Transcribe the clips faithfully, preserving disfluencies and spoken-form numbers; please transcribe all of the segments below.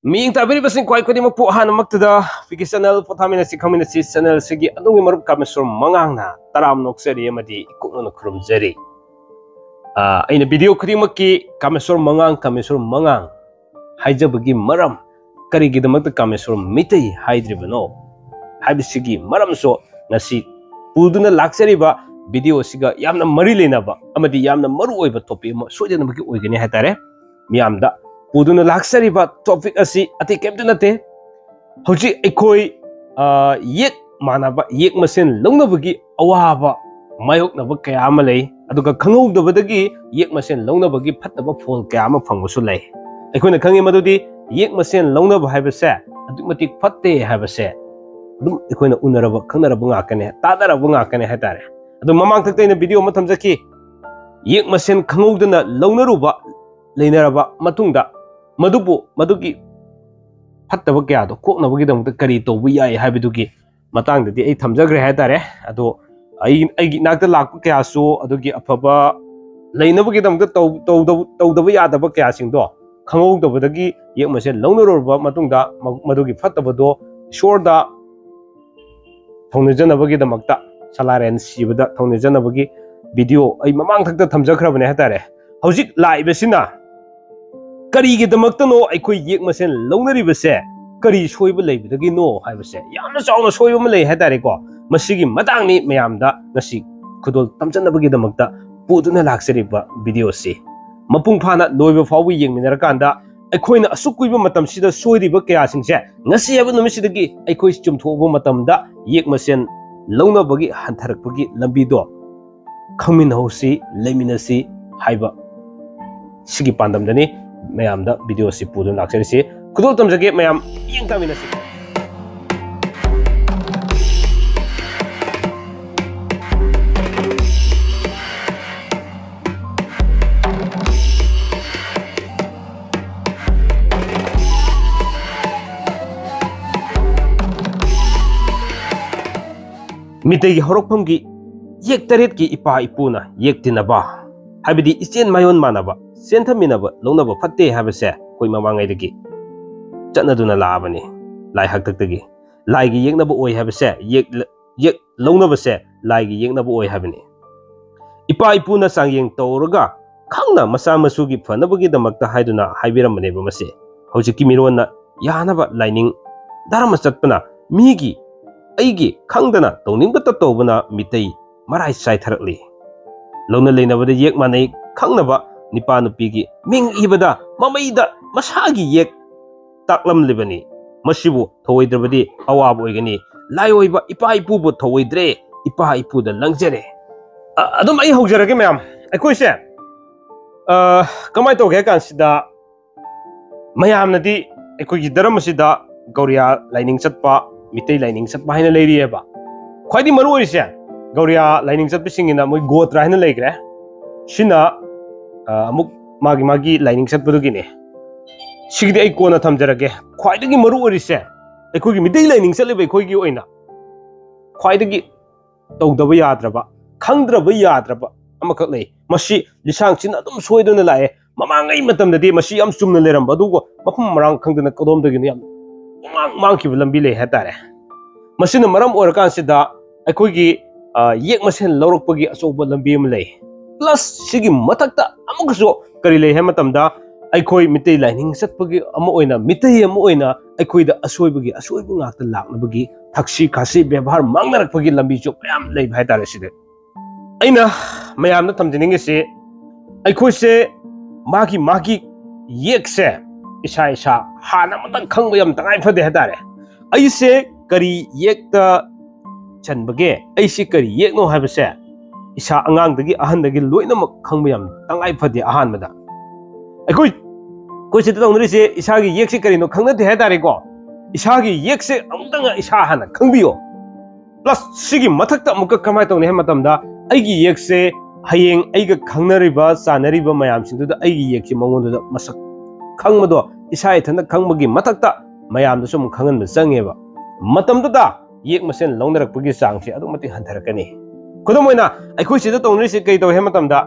ꯃꯤꯠꯌꯦꯡ ꯇꯥꯕꯤꯔꯤꯕꯁꯤꯡ ꯈ꯭ꯋꯥꯏ ꯈꯨꯗꯤꯡꯃꯛꯄꯨ ꯑꯍꯥꯟꯅꯃꯛꯇꯗ ꯄꯤ ꯀꯦ ꯆꯦꯅꯦꯜ ꯄꯣꯊꯥꯃꯤꯟꯅꯁꯤ ꯈꯪꯃꯤꯟꯅꯁꯤ ꯆꯦꯅꯦꯜꯁꯤꯒꯤ ꯑꯗꯣꯝꯒꯤ ꯃꯔꯨꯞ ꯀꯥꯃꯦꯁꯣꯔ ꯃꯉꯥꯡꯅ ꯇꯔꯥꯝꯅ ꯑꯣꯛꯆꯔꯤ ꯑꯃꯗꯤ ꯏꯀꯨꯞꯅꯅ ꯈꯨꯔꯨꯝꯖꯔꯤ꯫ ꯑ, ꯑꯩꯅ ꯚꯤꯗꯤꯑꯣ ꯈꯨꯗꯤꯡꯃꯛꯀꯤ ꯀꯥꯃꯦꯁꯣꯔ ꯃꯉꯥꯡ, ꯀꯥꯃꯦꯁꯣꯔ ꯃꯉꯥꯡ ꯍꯥꯏꯖꯕꯒꯤ ꯃꯔꯝ, ꯀꯔꯤꯒꯤꯗꯃꯛꯇ ꯀꯥꯃꯦꯁꯣꯔ ꯃꯤꯇꯩ ꯍꯥꯏꯗ꯭ꯔꯤꯕꯅꯣ ꯍꯥꯏꯕꯁꯤꯒꯤ ꯃꯔꯝꯁꯨ ꯉꯁꯤ ꯄꯨꯗꯨꯅ ꯂꯥꯛꯆꯔꯤꯕ ꯚꯤꯗꯤꯑꯣꯁꯤꯒ ꯌꯥꯝꯅ ꯃꯔꯤ ꯂꯩꯅꯕ ꯑꯃꯗꯤ ꯌꯥꯝꯅ ꯃꯔꯨ ꯑꯣꯏꯕ ꯇꯣꯄꯤꯛ ꯑꯃ ꯁꯣꯏꯗꯅꯃꯛꯀꯤ ꯑꯣꯏꯒꯅꯤ ꯍꯥꯏꯇꯥꯔꯦ꯫ ꯃꯤꯌꯥꯝꯗ ꯄꯨꯗꯨꯅ ꯂꯥꯛꯆꯔꯤꯕ ꯇꯣꯄꯤꯛ ꯑꯁꯤ ꯑꯇꯩ ꯀꯩꯝꯇ ꯅꯠꯇꯦ꯫ ꯍꯧꯖꯤꯛ ꯑꯩꯈꯣꯏ, ꯑ, ꯌꯦꯛ ꯃꯥꯟꯅꯕ, ꯌꯦꯛ ꯃꯁꯦꯟ ꯂꯧꯅꯕꯒꯤ ꯑꯋꯥꯕ ꯃꯥꯌꯣꯛꯅꯕ ꯀꯌꯥ ꯑꯃ ꯂꯩ꯫ ꯑꯗꯨꯒ ꯈꯪꯍꯧꯗꯕꯗꯒꯤ ꯌꯦꯛ ꯃꯁꯦꯟ ꯂꯧꯅꯕꯒꯤ ꯐꯠꯇꯕ ꯐꯣꯜ ꯀꯌꯥ ꯑꯃ ꯐꯪꯕꯁꯨ ꯂꯩ꯫ ꯑꯩꯈꯣꯏꯅ ꯈꯪꯉꯤ ꯃꯗꯨꯗꯤ ꯌꯦꯛ ꯃꯁꯦꯟ ꯂꯧꯅꯕ ꯍꯥꯏꯕꯁꯦ ꯑꯗꯨꯛꯀꯤ ꯃꯇꯤꯛ ꯐꯠꯇꯦ ꯍꯥꯏꯕꯁꯦ ꯑꯗꯨꯝ ꯑꯩꯈꯣꯏꯅ ꯎꯅꯔꯕ, ꯈꯪꯅꯔꯕ ꯉꯥꯛꯇꯅꯦ, ꯇꯥꯟꯅꯔꯕ ꯉꯥꯛꯇꯅꯦ ꯍꯥꯏꯇꯥꯔꯦ꯫ ꯑꯗꯨ ꯃꯃꯥꯡꯊꯛꯇ ꯑꯩꯅ ꯚꯤꯗꯤꯑꯣ ꯑꯃ ꯊꯝꯖꯈꯤ, ꯌꯦꯛ ꯃꯁꯦꯟ ꯈꯪꯍꯧꯗꯅ ꯂꯧꯅꯔꯨꯕ, ꯂꯩꯅꯔꯕ ꯃꯇꯨꯡꯗ ꯃꯗꯨꯕꯨ, ꯃꯗꯨꯒꯤ ꯐꯠꯇꯕ ꯀꯌꯥꯗꯣ ꯀꯣꯛꯅꯕꯒꯤꯗꯃꯛꯇ ꯀꯔꯤ ꯇꯧꯕ ꯌꯥꯏ ꯍꯥꯏꯕꯗꯨꯒꯤ ꯃꯇꯥꯡꯗꯗꯤ ꯑꯩ ꯊꯝꯖꯈ꯭ꯔꯦ ꯍꯥꯏꯇꯥꯔꯦ꯫ ꯑꯗꯣ ꯑꯩ, ꯑꯩꯒꯤ ꯏꯅꯥꯛꯇ ꯂꯥꯛꯄ ꯀꯌꯥꯁꯨ ꯑꯗꯨꯒꯤ ꯑꯐꯕ ꯂꯩꯅꯕꯒꯤꯗꯃꯛꯇ ꯇꯧ-, ꯇꯧꯗꯕ, ꯇꯧꯗꯕ ꯌꯥꯗꯕ ꯀꯌꯥꯁꯤꯡꯗꯣ ꯈꯪꯍꯧꯗꯕꯗꯒꯤ ꯌꯦꯛ ꯃꯁꯦꯟ ꯂꯧꯅꯔꯨꯔꯕ ꯃꯇꯨꯡꯗ ꯃ-, ꯃꯗꯨꯒꯤ ꯐꯠꯇꯕꯗꯣ ꯏꯁꯣꯔꯗ ꯊꯧꯅꯤꯖꯅꯕꯒꯤꯗꯃꯛꯇ, ꯁꯂꯥꯔꯦꯟ ꯁꯤꯕꯗ ꯊꯧꯅꯤꯖꯅꯕꯒꯤ ꯚꯤꯗꯤꯑꯣ ꯑꯩ ꯃꯃꯥꯡꯊꯛꯇ ꯊꯝꯖꯈ꯭ꯔꯕꯅꯦ ꯍꯥꯏꯇꯥꯔꯦ꯫ ꯍꯧꯖꯤꯛ ꯂꯥꯛꯏꯕꯁꯤꯅ ꯀꯔꯤꯒꯤꯗꯃꯛꯇꯅꯣ ꯑꯩꯈꯣꯏ ꯌꯦꯛ ꯃꯁꯦꯟ ꯂꯧꯅꯔꯤꯕꯁꯦ, ꯀꯔꯤ ꯁꯣꯏꯕ ꯂꯩꯕꯗꯒꯤꯅꯣ ꯍꯥꯏꯕꯁꯦ ꯌꯥꯝꯅ ꯆꯥꯎꯅ ꯁꯣꯏꯕ ꯑꯃ ꯂꯩ ꯍꯥꯏꯇꯥꯔꯦꯀꯣ꯫ ꯃꯁꯤꯒꯤ ꯃꯇꯥꯡꯅꯤ ꯃꯌꯥꯝꯗ ꯉꯁꯤ ꯈꯨꯗꯣꯜ ꯇꯝꯖꯅꯕꯒꯤꯗꯃꯛꯇ ꯄꯨꯗꯨꯅ ꯂꯥꯛꯆꯔꯤꯕ ꯚꯤꯗꯤꯑꯣꯁꯤ꯫ ꯃꯄꯨꯡ ꯐꯥꯅ ꯂꯣꯏꯕ ꯐꯥꯎꯕ ꯌꯦꯡꯃꯤꯟꯅꯔꯀꯥꯟꯗ ꯑꯩꯈꯣꯏꯅ ꯑꯁꯨꯛ ꯀꯨꯏꯕ ꯃꯇꯝꯁꯤꯗ ꯁꯣꯏꯔꯤꯕ ꯀꯌꯥꯁꯤꯡꯁꯦ ꯉꯁꯤ ꯍꯥꯏꯕ ꯅꯨꯃꯤꯠꯁꯤꯗꯒꯤ ꯑꯩꯈꯣꯏ ꯆꯨꯝꯊꯣꯛꯑꯕ ꯃꯇꯝꯗ ꯌꯦꯛ ꯃꯁꯦꯟ ꯂꯧꯅꯕꯒꯤ ꯍꯟꯊꯔꯛꯄꯒꯤ ꯂꯝꯕꯤꯗꯣ ꯈꯪꯃꯤꯟꯅꯍꯧꯁꯤ, ꯂꯩꯃꯤꯟꯅꯁꯤ ꯍꯥꯏꯕ ꯁꯤꯒꯤ ꯄꯥꯟꯗꯝꯗꯅꯤ ꯃꯌꯥꯝꯗ ꯚꯤꯗꯤꯑꯣꯁꯤ ꯄꯨꯗꯨꯅ ꯂꯥꯛꯆꯔꯤꯁꯤ꯫ ꯈꯨꯗꯣꯜ ꯇꯝꯖꯒꯦ ꯃꯌꯥꯝ, ꯃꯤꯠꯌꯦꯡ ꯇꯥꯃꯤꯟꯅꯁꯤ꯫ ꯃꯤꯇꯩꯒꯤ ꯍꯧꯔꯛꯐꯝꯒꯤ ꯌꯦꯛ ꯇꯔꯦꯠꯀꯤ ꯏꯄꯥ ꯏꯄꯨꯅ ꯌꯦꯛ ꯇꯤꯟꯅꯕ, ꯍꯥꯏꯕꯗꯤ ꯏꯆꯦꯟ ꯃꯥꯏꯑꯣꯟ ꯃꯥꯟꯅꯕ, ꯆꯦꯟꯊꯃꯤꯟꯅꯕ ꯂꯧꯅꯕ ꯐꯠꯇꯦ ꯍꯥꯏꯕꯁꯦ ꯑꯩꯈꯣꯏ ꯃꯃꯥꯡꯉꯩꯗꯒꯤ ꯆꯠꯅꯗꯨꯅ ꯂꯥꯛꯑꯕꯅꯤ꯫ ꯂꯥꯏ ꯍꯥꯛꯇꯛꯇꯒꯤ ꯂꯥꯏꯒꯤ ꯌꯦꯛꯅꯕ ꯑꯣꯏ ꯍꯥꯏꯕꯁꯦ, ꯌꯦꯛ ꯌꯦꯛ ꯂꯧꯅꯕꯁꯦ ꯂꯥꯏꯒꯤ ꯌꯦꯛꯅꯕ ꯑꯣꯏ ꯍꯥꯏꯕꯅꯤ꯫ ꯏꯄꯥ ꯏꯄꯨꯅ ꯆꯥꯡꯌꯦꯡ ꯇꯧꯔꯒ ꯈꯪꯅ ꯃꯆꯥ ꯃꯁꯨꯒꯤ ꯐꯅꯕꯒꯤꯗꯃꯛꯇ ꯍꯥꯏꯗꯨꯅ ꯍꯥꯏꯕꯤꯔꯝꯕꯅꯦꯕ꯫ ꯃꯁꯤ ꯍꯧꯖꯤꯛꯀꯤ ꯃꯤꯔꯣꯟꯅ ꯌꯥꯅꯕ ꯂꯥꯏꯅꯤꯡ ꯙꯔꯃ ꯆꯠꯄꯅ ꯃꯤꯒꯤ, ꯑꯩꯒꯤ ꯈꯪꯗꯅ ꯇꯧꯅꯤꯡꯕꯇ ꯇꯧꯕꯅ ꯃꯤꯇꯩ ꯃꯔꯥꯏ ꯆꯥꯏꯊꯔꯛꯂꯤ꯫ ꯂꯧꯅ ꯂꯩꯅꯕꯗ ꯌꯦꯛ ꯃꯥꯟꯅꯩ ꯈꯪꯅꯕ ꯅꯤꯄꯥ ꯅꯨꯄꯤꯒꯤ ꯃꯤꯡ ꯏꯕꯗ ꯃꯃꯩꯗ ꯃꯁꯥꯒꯤ ꯌꯦꯛ ꯇꯥꯛꯂꯝꯂꯤꯕꯅꯤ꯫ ꯃꯁꯤꯕꯨ ꯊꯧꯑꯣꯏꯗ꯭ꯔꯕꯗꯤ ꯑꯋꯥꯕ ꯑꯣꯏꯒꯅꯤ꯫ ꯂꯥꯏ ꯑꯣꯏꯕ ꯏꯄꯥ ꯏꯄꯨꯕꯨ ꯊꯧꯑꯣꯏꯗ꯭ꯔꯦ, ꯏꯄꯥ ꯏꯄꯨꯗ ꯂꯪꯖꯔꯦ꯫ ꯑ-, ꯑꯗꯨꯝ ꯑꯩ ꯍꯧꯖꯔꯒꯦ ꯃꯌꯥꯝ꯫ ꯑꯩꯈꯣꯏꯁꯦ, ꯑ, ꯀꯃꯥꯏꯅ ꯇꯧꯒꯦ ꯍꯥꯏ ꯀꯥꯟꯁꯤꯗ, ꯃꯌꯥꯝꯅꯗꯤ ꯑꯩꯈꯣꯏꯒꯤ ꯙꯔꯃꯁꯤꯗ ꯒꯧꯔꯤꯌꯥ ꯂꯥꯏꯅꯤꯡ ꯆꯠꯄ, ꯃꯤꯇꯩ ꯂꯥꯏꯅꯤꯡ ꯆꯠꯄ ꯍꯥꯏꯅ ꯂꯩꯔꯤꯑꯕ꯫ ꯈ꯭ꯋꯥꯏꯗꯒꯤ ꯃꯔꯨ ꯑꯣꯏꯔꯤꯁꯦ, ꯒꯧꯔꯤꯌꯥ ꯂꯥꯏꯅꯤꯡ ꯆꯠꯄꯁꯤꯡꯒꯤꯅ ꯃꯣꯏ ꯒꯣꯇ꯭ꯔ ꯍꯥꯏꯅ ꯂꯩꯈ꯭ꯔꯦ꯫ ꯁꯤꯅ, ꯑ, ꯑꯃꯨꯛ ꯃꯥꯒꯤ, ꯃꯥꯒꯤ ꯂꯥꯏꯅꯤꯡ ꯆꯠꯄꯗꯨꯒꯤꯅꯦ꯫ ꯁꯤꯒꯤꯗꯤ ꯑꯩ ꯀꯣꯟꯅ ꯊꯝꯖꯔꯒꯦ꯫ ꯈ꯭ꯋꯥꯏꯗꯒꯤ ꯃꯔꯨ ꯑꯣꯏꯔꯤꯁꯦ, ꯑꯩꯈꯣꯏꯒꯤ ꯃꯤꯇꯩ ꯂꯥꯏꯅꯤꯡ ꯆꯠꯂꯤꯕ ꯑꯩꯈꯣꯏꯒꯤ ꯑꯣꯏꯅ ꯈ꯭ꯋꯥꯏꯗꯒꯤ ꯇꯧꯗꯕ ꯌꯥꯗ꯭ꯔꯕ, ꯈꯪꯗ꯭ꯔꯕ ꯌꯥꯗ꯭ꯔꯕ ꯑꯃꯈꯛ ꯂꯩ꯫ ꯃꯁꯤ ꯂꯤꯁꯥꯡꯁꯤꯟꯅ ꯑꯗꯨꯝ ꯁꯣꯏꯗꯨꯅ ꯂꯥꯛꯑꯦ꯫ ꯃꯃꯥꯡꯉꯩ ꯃꯇꯝꯗꯗꯤ ꯃꯁꯤ ꯌꯥꯝ ꯆꯨꯝꯅ ꯂꯩꯔꯝꯕ, ꯑꯗꯨꯒ ꯃꯐꯝ ꯃꯔꯥꯡ ꯈꯪꯗꯅ ꯀꯗꯣꯝꯗꯒꯤꯅꯣ ꯌꯥꯝ ꯄꯨꯡꯃꯥꯡ ꯃꯥꯡꯈꯤꯕ ꯂꯝꯕꯤ ꯂꯩ ꯍꯥꯏꯇꯥꯔꯦ꯫ ꯃꯁꯤꯅ ꯃꯔꯝ ꯑꯣꯏꯔꯀꯥꯟꯁꯤꯗ ꯑꯩꯈꯣꯏꯒꯤ, ꯑ, ꯌꯦꯛ ꯃꯁꯦꯟ ꯂꯧꯔꯛꯄꯒꯤ ꯑꯆꯧꯕ ꯂꯝꯕꯤ ꯑꯃ ꯂꯩ꯫ Plus ꯁꯤꯒꯤ ꯃꯊꯛꯇ ꯑꯃꯨꯛꯀꯁꯨ ꯀꯔꯤ ꯂꯩ ꯍꯥꯏ ꯃꯇꯝꯗ, ꯑꯩꯈꯣꯏ ꯃꯤꯇꯩ ꯂꯥꯏꯅꯤꯡ ꯆꯠꯄꯒꯤ ꯑꯃ ꯑꯣꯏꯅ, ꯃꯤꯇꯩ ꯑꯃ ꯑꯣꯏꯅ ꯑꯩꯈꯣꯏꯗ ꯑꯁꯣꯏꯕꯒꯤ ꯑꯁꯣꯏꯕ ꯉꯥꯛꯇ ꯂꯥꯛꯅꯕꯒꯤ ꯊꯛꯁꯤ ꯈꯥꯁꯤ ꯕꯦꯕꯥꯔ ꯃꯥꯡꯅꯔꯛꯄꯒꯤ ꯂꯝꯕꯤꯁꯨ ꯃꯌꯥꯝ ꯂꯩꯕ ꯍꯥꯏꯇꯥꯔꯦ꯫ ꯁꯤꯗ ꯑꯩꯅ ꯃꯌꯥꯝꯗ ꯊꯝꯖꯅꯤꯡꯉꯤꯁꯤ, ꯑꯩꯈꯣꯏꯁꯦ ꯃꯥꯒꯤ ꯃꯥꯒꯤ ꯌꯦꯛꯁꯦ ꯏꯁꯥ ꯏꯁꯥ ꯍꯥꯟꯅ ꯑꯃꯇꯪ ꯈꯪꯕ ꯌꯥꯝ ꯇꯉꯥꯏ ꯐꯗꯦ ꯍꯥꯏꯇꯥꯔꯦ꯫ ꯑꯩꯁꯦ ꯀꯔꯤ ꯌꯦꯛꯇ ꯆꯟꯕꯒꯦ, ꯑꯩꯁꯤ ꯀꯔꯤ ꯌꯦꯛꯅꯣ ꯍꯥꯏꯕꯁꯦ ꯏꯁꯥ ꯑꯉꯥꯡꯗꯒꯤ ꯑꯍꯟꯗꯒꯤ ꯂꯣꯏꯅꯃꯛ ꯈꯪꯕ ꯌꯥꯝ ꯇꯉꯥꯏ ꯐꯗꯦ꯫ ꯑꯍꯥꯟꯕꯗ ꯑꯩꯈꯣꯏ, ꯑꯩꯈꯣꯏ ꯁꯤꯗ ꯇꯧꯅꯔꯤꯁꯦ ꯏꯁꯥꯒꯤ ꯌꯦꯛꯁꯤ ꯀꯔꯤꯅꯣ ꯈꯪꯅꯗꯦ ꯍꯥꯏꯇꯥꯔꯦꯀꯣ꯫ ꯏꯁꯥꯒꯤ ꯌꯦꯛꯁꯦ ꯑꯃꯨꯛꯇꯪ ꯏꯁꯥ ꯍꯥꯟꯅ ꯈꯪꯕꯤꯌꯣ꯫ Plus ꯁꯤꯒꯤ ꯃꯊꯛꯇ ꯑꯃꯨꯛꯀ ꯀꯃꯥꯏꯅ ꯇꯧꯅꯤ ꯍꯥꯏꯕ ꯃꯇꯝꯗ, ꯑꯩꯒꯤ ꯌꯦꯛꯁꯦ ꯍꯌꯦꯡ ꯑꯩꯒ ꯈꯪꯅꯔꯤꯕ, ꯆꯥꯟꯅꯔꯤꯕ ꯃꯌꯥꯝꯁꯤꯡꯗꯨꯗ ꯑꯩꯒꯤ ꯌꯦꯛꯁꯦ ꯃꯉꯣꯟꯗꯨꯗ ꯃꯁꯛ ꯈꯪꯕꯗꯣ, ꯏꯁꯥ ꯏꯊꯟꯇ ꯈꯪꯕꯒꯤ ꯃꯊꯛꯇ ꯃꯌꯥꯝꯗꯁꯨ ꯑꯃꯨꯛ ꯈꯪꯍꯟꯕ ꯆꯪꯉꯦꯕ꯫ ꯃꯇꯝꯗꯨꯗ ꯌꯦꯛ ꯃꯁꯦꯟ ꯂꯧꯅꯔꯛꯄꯒꯤ ꯆꯥꯡꯁꯦ ꯑꯗꯨꯛꯀꯤ ꯃꯇꯤꯛ ꯍꯟꯊꯔꯛꯀꯅꯤ꯫ ꯈꯨꯗꯝ ꯑꯣꯏꯅ, ꯑꯩꯈꯣꯏ ꯁꯤꯗ ꯇꯧꯅꯔꯤꯁꯦ ꯀꯩ ꯇꯧꯏ ꯍꯥꯏꯕ ꯃꯇꯝꯗ,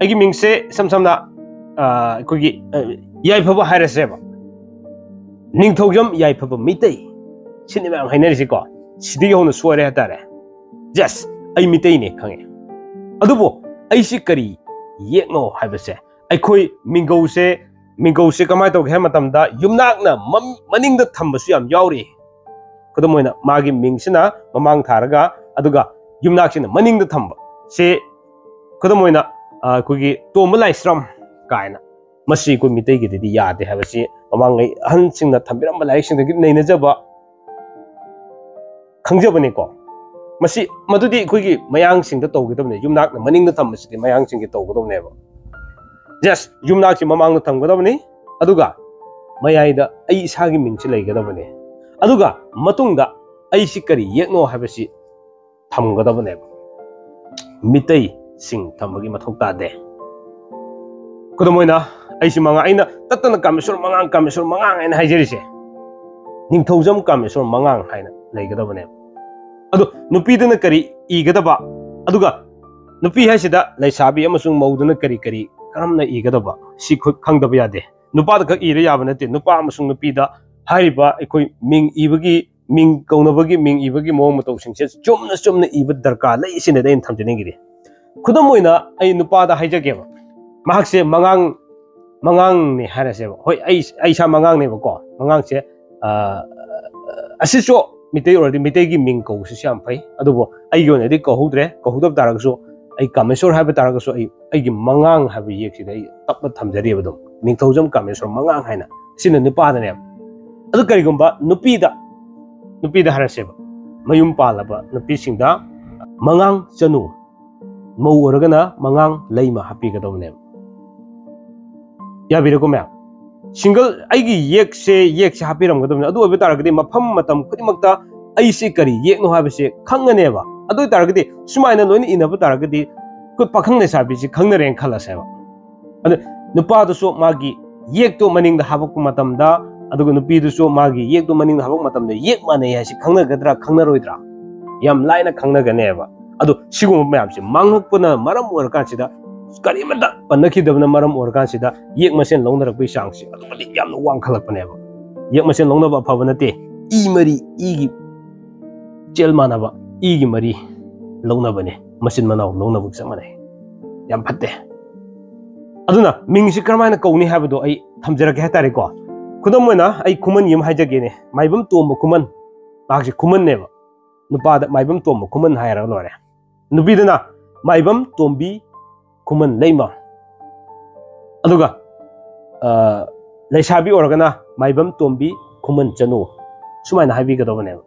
ꯑꯩꯒꯤ ꯃꯤꯡꯁꯦ ꯏꯁꯝ ꯁꯝꯅ, ꯑ, ꯑꯩꯈꯣꯏꯒꯤ, ꯑ, ꯌꯥꯏꯐꯕ ꯍꯥꯏꯔꯁꯦꯕ꯫ ꯅꯤꯡꯊꯧꯖꯝ ꯌꯥꯏꯐꯕ ꯃꯤꯇꯩ ꯁꯤꯅꯤ ꯃꯌꯥꯝ ꯍꯥꯏꯅꯔꯤꯁꯤꯀꯣ꯫ ꯁꯤꯗꯒꯤ ꯍꯧꯅ ꯁꯣꯏꯔꯦ ꯍꯥꯏꯇꯥꯔꯦ꯫ Yes, ꯑꯩ ꯃꯤꯇꯩꯅꯦ ꯈꯪꯉꯦ, ꯑꯗꯨꯕꯨ ꯑꯩꯁꯤ ꯀꯔꯤ ꯌꯦꯛꯅꯣ ꯍꯥꯏꯕꯁꯦ, ꯑꯩꯈꯣꯏ ꯃꯤꯡꯒꯧꯁꯦ, ꯃꯤꯡꯒꯧꯁꯦ ꯀꯃꯥꯏꯅ ꯇꯧꯒꯦ ꯍꯥꯏꯕ ꯃꯇꯝꯗ ꯌꯨꯝꯅꯥꯛꯅ ꯃꯝ-, ꯃꯅꯤꯡꯗ ꯊꯝꯕꯁꯨ ꯌꯥꯝ ꯌꯥꯎꯔꯤ꯫ ꯈꯨꯗꯝ ꯑꯣꯏꯅ ꯃꯥꯒꯤ ꯃꯤꯡꯁꯤꯅ ꯃꯃꯥꯡ ꯊꯥꯔꯒ ꯑꯗꯨꯒ ꯌꯨꯝꯅꯥꯛꯁꯤꯅ ꯃꯅꯤꯡꯗ ꯊꯝꯕ ꯁꯦ, ꯈꯨꯗꯝ ꯑꯣꯏꯅ, ꯑ, ꯑꯩꯈꯣꯏꯒꯤ ꯇꯣꯝꯕ ꯂꯥꯏꯁ꯭ꯔꯝ ꯀꯥꯏꯅ, ꯃꯁꯤ ꯑꯩꯈꯣꯏ ꯃꯤꯇꯩꯒꯤꯗꯗꯤ ꯌꯥꯗꯦ ꯍꯥꯏꯕꯁꯤ ꯃꯃꯥꯡꯉꯩ ꯑꯍꯟꯁꯤꯡꯅ ꯊꯝꯕꯤꯔꯝꯕ ꯂꯥꯏꯔꯤꯛꯁꯤꯡꯗꯒꯤ ꯅꯩꯅꯖꯕ ꯈꯪꯖꯕꯅꯤꯀꯣ꯫ ꯃꯁꯤ, ꯃꯗꯨꯗꯤ ꯑꯩꯈꯣꯏꯒꯤ ꯃꯌꯥꯡꯁꯤꯡꯗ ꯇꯧꯒꯗꯕꯅꯦ꯫ ꯌꯨꯝꯅꯥꯛꯅ ꯃꯅꯤꯡꯗ ꯊꯝꯕꯁꯤꯗꯤ ꯃꯌꯥꯡꯁꯤꯡꯒꯤ ꯇꯧꯒꯗꯕꯅꯦꯕ꯫ Yes, ꯌꯨꯝꯅꯥꯛꯁꯤ ꯃꯃꯥꯡꯗ ꯊꯝꯒꯗꯕꯅꯤ, ꯑꯗꯨꯒ ꯃꯌꯥꯏꯗ ꯑꯩ ꯏꯁꯥꯒꯤ ꯃꯤꯡꯁꯤ ꯂꯩꯒꯗꯕꯅꯤ, ꯑꯗꯨꯒ ꯃꯇꯨꯡꯗ ꯑꯩꯁꯤ ꯀꯔꯤ ꯌꯦꯛꯅꯣ ꯍꯥꯏꯕꯁꯤ ꯊꯝꯒꯗꯕꯅꯦꯕ꯫ ꯃꯤꯇꯩꯁꯤꯡ ꯊꯝꯕꯒꯤ ꯃꯊꯧ ꯇꯥꯗꯦ꯫ ꯈꯨꯗꯝ ꯑꯣꯏꯅ, ꯑꯩꯁꯤ ꯃꯉꯥ, ꯑꯩꯅ ꯇꯠꯇꯅ ꯀꯥꯃꯦꯁꯣꯔ ꯃꯉꯥꯡ, ꯀꯥꯃꯦꯁꯣꯔ ꯃꯉꯥꯡ ꯍꯥꯏꯅ ꯍꯥꯏꯖꯔꯤꯁꯦ, ꯅꯤꯡꯊꯧꯖꯝ ꯀꯥꯃꯦꯁꯣꯔ ꯃꯉꯥꯡ ꯍꯥꯏꯅ ꯂꯩꯒꯗꯕꯅꯦꯕ꯫ ꯑꯗꯨ ꯅꯨꯄꯤꯗꯅ ꯀꯔꯤ ꯏꯒꯗꯕ, ꯑꯗꯨꯒ ꯅꯨꯄꯤ ꯍꯥꯏꯁꯤꯗ ꯂꯩꯁꯥꯕꯤ ꯑꯃꯁꯨꯡ ꯃꯧꯗꯨꯅ ꯀꯔꯤ ꯀꯔꯤ, ꯀꯔꯝꯅ ꯏꯒꯗꯕ, ꯁꯤ ꯈꯨ-, ꯈꯪꯗꯕ ꯌꯥꯗꯦ꯫ ꯅꯨꯄꯥꯗ ꯈꯛ ꯏꯔ ꯌꯥꯕ ꯅꯠꯇꯦ, ꯅꯨꯄꯥ ꯑꯃꯁꯨꯡ ꯅꯨꯄꯤꯗ ꯍꯥꯏꯔꯤꯕ ꯑꯩꯈꯣꯏ ꯃꯤꯡ ꯏꯕꯒꯤ, ꯃꯤꯡ ꯀꯧꯅꯕꯒꯤ, ꯃꯤꯡ ꯏꯕꯒꯤ ꯃꯑꯣꯡ ꯃꯇꯧꯁꯤꯡꯁꯦ ꯆꯨꯝꯅ ꯆꯨꯝꯅ ꯏꯕ ꯗꯔꯀꯥꯔ ꯂꯩ, ꯁꯤꯅꯗꯤ ꯑꯩꯅ ꯊꯝꯖꯅꯤꯡꯉꯤꯗꯤ꯫ ꯈꯨꯗꯝ ꯑꯣꯏꯅ ꯑꯩ ꯅꯨꯄꯥꯗ ꯍꯥꯏꯖꯒꯦꯕ, ꯃꯍꯥꯛꯁꯦ ꯃꯉꯥꯡ, ꯃꯉꯥꯡꯅꯦ ꯍꯥꯏꯔꯁꯦꯕ꯫ ꯍꯣꯏ, ꯑꯩ, ꯑꯩ ꯏꯁꯥ ꯃꯉꯥꯡꯅꯦꯕꯀꯣ꯫ ꯃꯉꯥꯡꯁꯦ, ꯑ, ꯑꯁꯤꯁꯨ ꯃꯤꯇꯩ ꯑꯣꯏꯔꯗꯤ ꯃꯤꯇꯩꯒꯤ ꯃꯤꯡ ꯀꯧꯕꯁꯤꯁꯨ ꯌꯥꯝ ꯐꯩ, ꯑꯗꯨꯕꯨ ꯑꯩꯒꯤ ꯑꯣꯏꯅꯗꯤ ꯀꯧꯍꯧꯗ꯭ꯔꯦ꯫ ꯀꯧꯍꯧꯗꯕ ꯇꯥꯔꯒꯁꯨ, ꯑꯩ ꯀꯥꯃꯦꯁꯣꯔ ꯍꯥꯏꯕ ꯇꯥꯔꯒꯁꯨ, ꯑꯩ, ꯑꯩꯒꯤ ꯃꯉꯥꯡ ꯍꯥꯏꯕ ꯌꯦꯛꯁꯤꯗ ꯑꯩ ꯇꯞꯅ ꯊꯝꯖꯔꯤꯕ ꯑꯗꯨꯝ, ꯅꯤꯡꯊꯧꯖꯝ ꯀꯥꯃꯦꯁꯣꯔ ꯃꯉꯥꯡ ꯍꯥꯏꯅ꯫ ꯁꯤꯅ ꯅꯨꯄꯥꯗꯅꯦꯕ꯫ ꯑꯗꯨ ꯀꯔꯤꯒꯨꯝꯕ ꯅꯨꯄꯤꯗ, ꯅꯨꯄꯤꯗ ꯍꯥꯏꯔꯁꯦꯕ, ꯃꯌꯨꯝ ꯄꯥꯜꯂꯕ ꯅꯨꯄꯤꯁꯤꯡꯗ ꯃꯉꯥꯡ ꯆꯅꯨ, ꯃꯧ ꯑꯣꯏꯔꯒꯅ ꯃꯉꯥꯡ ꯂꯩꯃ ꯍꯥꯞꯄꯤꯒꯗꯕꯅꯦꯕ꯫ ꯌꯥꯕꯤꯔꯦꯀꯣ ꯃꯌꯥꯝ? ꯁꯤꯡꯒꯜ, ꯑꯩꯒꯤ ꯌꯦꯛꯁꯦ, ꯌꯦꯛꯁꯦ ꯍꯥꯞꯄꯤꯔꯝꯒꯗꯕꯅꯤ꯫ ꯑꯗꯨ ꯑꯣꯏꯕ ꯇꯥꯔꯒꯗꯤ ꯃꯐꯝ ꯃꯇꯝ ꯈꯨꯗꯤꯡꯃꯛꯇ ꯑꯩꯁꯤ ꯀꯔꯤ ꯌꯦꯛꯅꯣ ꯍꯥꯏꯕꯁꯦ ꯈꯪꯉꯅꯦꯕ꯫ ꯑꯗꯨ ꯑꯣꯏ ꯇꯥꯔꯒꯗꯤ ꯁꯨꯃꯥꯏꯅ ꯂꯣꯏꯅ ꯏꯅꯕ ꯇꯥꯔꯒꯗꯤ ꯑꯩꯈꯣꯏ ꯄꯥꯈꯪ ꯂꯩꯁꯥꯕꯤꯁꯤ ꯈꯪꯅꯔꯦꯅ ꯈꯜꯂꯁꯦꯕ꯫ ꯑꯗ ꯅꯨꯄꯥꯗꯨꯁꯨ ꯃꯥꯒꯤ ꯌꯦꯛꯇꯣ ꯃꯅꯤꯡꯗ ꯍꯥꯞꯄꯛꯄ ꯃꯇꯝꯗ, ꯑꯗꯨꯒ ꯅꯨꯄꯤꯗꯨꯁꯨ ꯃꯥꯒꯤ ꯌꯦꯛꯇꯣ ꯃꯅꯤꯡꯗ ꯍꯥꯞꯄꯛꯄ ꯃꯇꯝꯗ ꯌꯦꯛ ꯃꯥꯟꯅꯩ ꯍꯥꯏꯁꯤ ꯈꯪꯅꯒꯗ꯭ꯔꯥ, ꯈꯪꯅꯔꯣꯏꯗ꯭ꯔꯥ? ꯌꯥꯝ ꯂꯥꯏꯅ ꯈꯪꯅꯒꯅꯦꯕ꯫ ꯑꯗꯣ ꯁꯤꯒꯨꯝꯕ ꯃꯌꯥꯝꯁꯦ ꯃꯥꯡꯉꯛꯄꯅ ꯃꯔꯝ ꯑꯣꯏꯔꯀꯥꯟꯁꯤꯗ, ꯀꯔꯤꯃꯠꯇ ꯄꯟꯅꯈꯤꯗꯕꯅ ꯃꯔꯝ ꯑꯣꯏꯔꯀꯥꯟꯁꯤꯗ ꯌꯦꯛ ꯃꯁꯦꯟ ꯂꯧꯅꯔꯛꯄꯒꯤ ꯆꯥꯡꯁꯤ ꯑꯗꯨꯛꯀꯤ ꯃꯇꯤꯛ ꯌꯥꯝꯅ ꯋꯥꯡꯈꯠꯂꯛꯄꯅꯦꯕ꯫ ꯌꯦꯛ ꯃꯁꯦꯟ ꯂꯧꯅꯕ ꯑꯐꯕ ꯅꯠꯇꯦ꯫ ꯏ ꯃꯔꯤ, ꯏꯒꯤ ꯆꯦꯜ ꯃꯥꯟꯅꯕ, ꯏꯒꯤ ꯃꯔꯤ ꯂꯧꯅꯕꯅꯦ, ꯃꯆꯤꯟ ꯃꯅꯥꯎ ꯂꯧꯅꯕꯒ ꯆꯞ ꯃꯥꯟꯅꯩ꯫ ꯌꯥꯝ ꯐꯠꯇꯦ꯫ ꯑꯗꯨꯅ ꯃꯤꯡꯁꯤ ꯀꯔꯝꯍꯥꯏꯅ ꯀꯧꯅꯤ ꯍꯥꯏꯕꯗꯣ ꯑꯩ ꯊꯝꯖꯔꯛꯀꯦ ꯍꯥꯏꯇꯥꯔꯦꯀꯣ꯫ ꯈꯨꯗꯝ ꯑꯣꯏꯅ ꯑꯩ ꯈꯨꯃꯟꯒꯤ ꯑꯃ ꯍꯥꯏꯖꯒꯦꯅꯦ, ꯃꯥꯏꯕꯝ ꯇꯣꯝꯕ ꯈꯨꯃꯟ꯫ ꯃꯍꯥꯛꯁꯦ ꯈꯨꯃꯟꯅꯦꯕ, ꯅꯨꯄꯥꯗ ꯃꯥꯏꯕꯝ ꯇꯣꯝꯕ ꯈꯨꯃꯟ ꯍꯥꯏꯔꯒ ꯂꯣꯏꯔꯦ꯫ ꯅꯨꯄꯤꯗꯅ ꯃꯥꯏꯕꯝ ꯇꯣꯝꯕꯤ ꯈꯨꯃꯟ ꯂꯩꯃ꯫ ꯑꯗꯨꯒ ꯑ, ꯂꯩꯁꯥꯕꯤ ꯑꯣꯏꯔꯒꯅ ꯃꯥꯏꯕꯝ ꯇꯣꯝꯕꯤ ꯈꯨꯃꯟ ꯆꯅꯨ, ꯁꯨꯃꯥꯏꯅ ꯍꯥꯏꯕꯤꯒꯗꯕꯅꯦꯕ꯫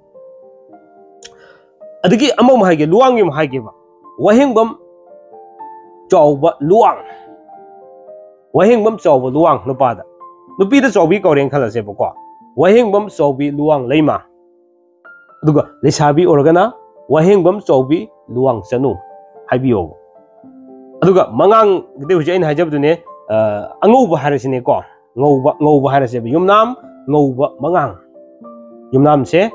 ꯑꯗꯒꯤ ꯑꯃꯃꯨꯛ ꯍꯥꯏꯒꯦ, ꯂꯨꯋꯥꯡꯒꯤ ꯑꯃꯨꯛ ꯍꯥꯏꯒꯦꯕ꯫ ꯋꯥꯍꯦꯡꯕꯝ ꯆꯥꯎꯕ ꯂꯨꯋꯥꯡ, ꯋꯥꯍꯦꯡꯕꯝ ꯆꯥꯎꯕ ꯂꯨꯋꯥꯡ ꯅꯨꯄꯥꯗ꯫ ꯅꯨꯄꯤꯗ ꯆꯥꯎꯕꯤ ꯀꯧꯔꯦꯅ ꯈꯜꯂꯁꯦꯕꯀꯣ, ꯋꯥꯍꯦꯡꯕꯝ ꯆꯥꯎꯕꯤ ꯂꯨꯋꯥꯡ ꯂꯩꯃ꯫ ꯑꯗꯨꯒ ꯂꯩꯁꯥꯕꯤ ꯑꯣꯏꯔꯒꯅ ꯋꯥꯍꯦꯡꯕꯝ ꯆꯥꯎꯕꯤ ꯂꯨꯋꯥꯡ ꯆꯅꯨ ꯍꯥꯏꯕꯤꯌꯣꯕ꯫ ꯑꯗꯨꯒ ꯃꯉꯥꯡꯗꯤ ꯍꯧꯖꯤꯛ ꯑꯩꯅ ꯍꯥꯏꯖꯕꯗꯨꯅꯦ, ꯑ, ꯑꯉꯧꯕ ꯍꯥꯏꯔꯁꯤꯅꯦꯀꯣ, ꯉꯧꯕ, ꯉꯧꯕ ꯍꯥꯏꯔꯁꯦꯕ, ꯌꯨꯝꯅꯥꯝ ꯉꯧꯕ ꯃꯉꯥꯡ꯫ ꯌꯨꯝꯅꯥꯝꯁꯦ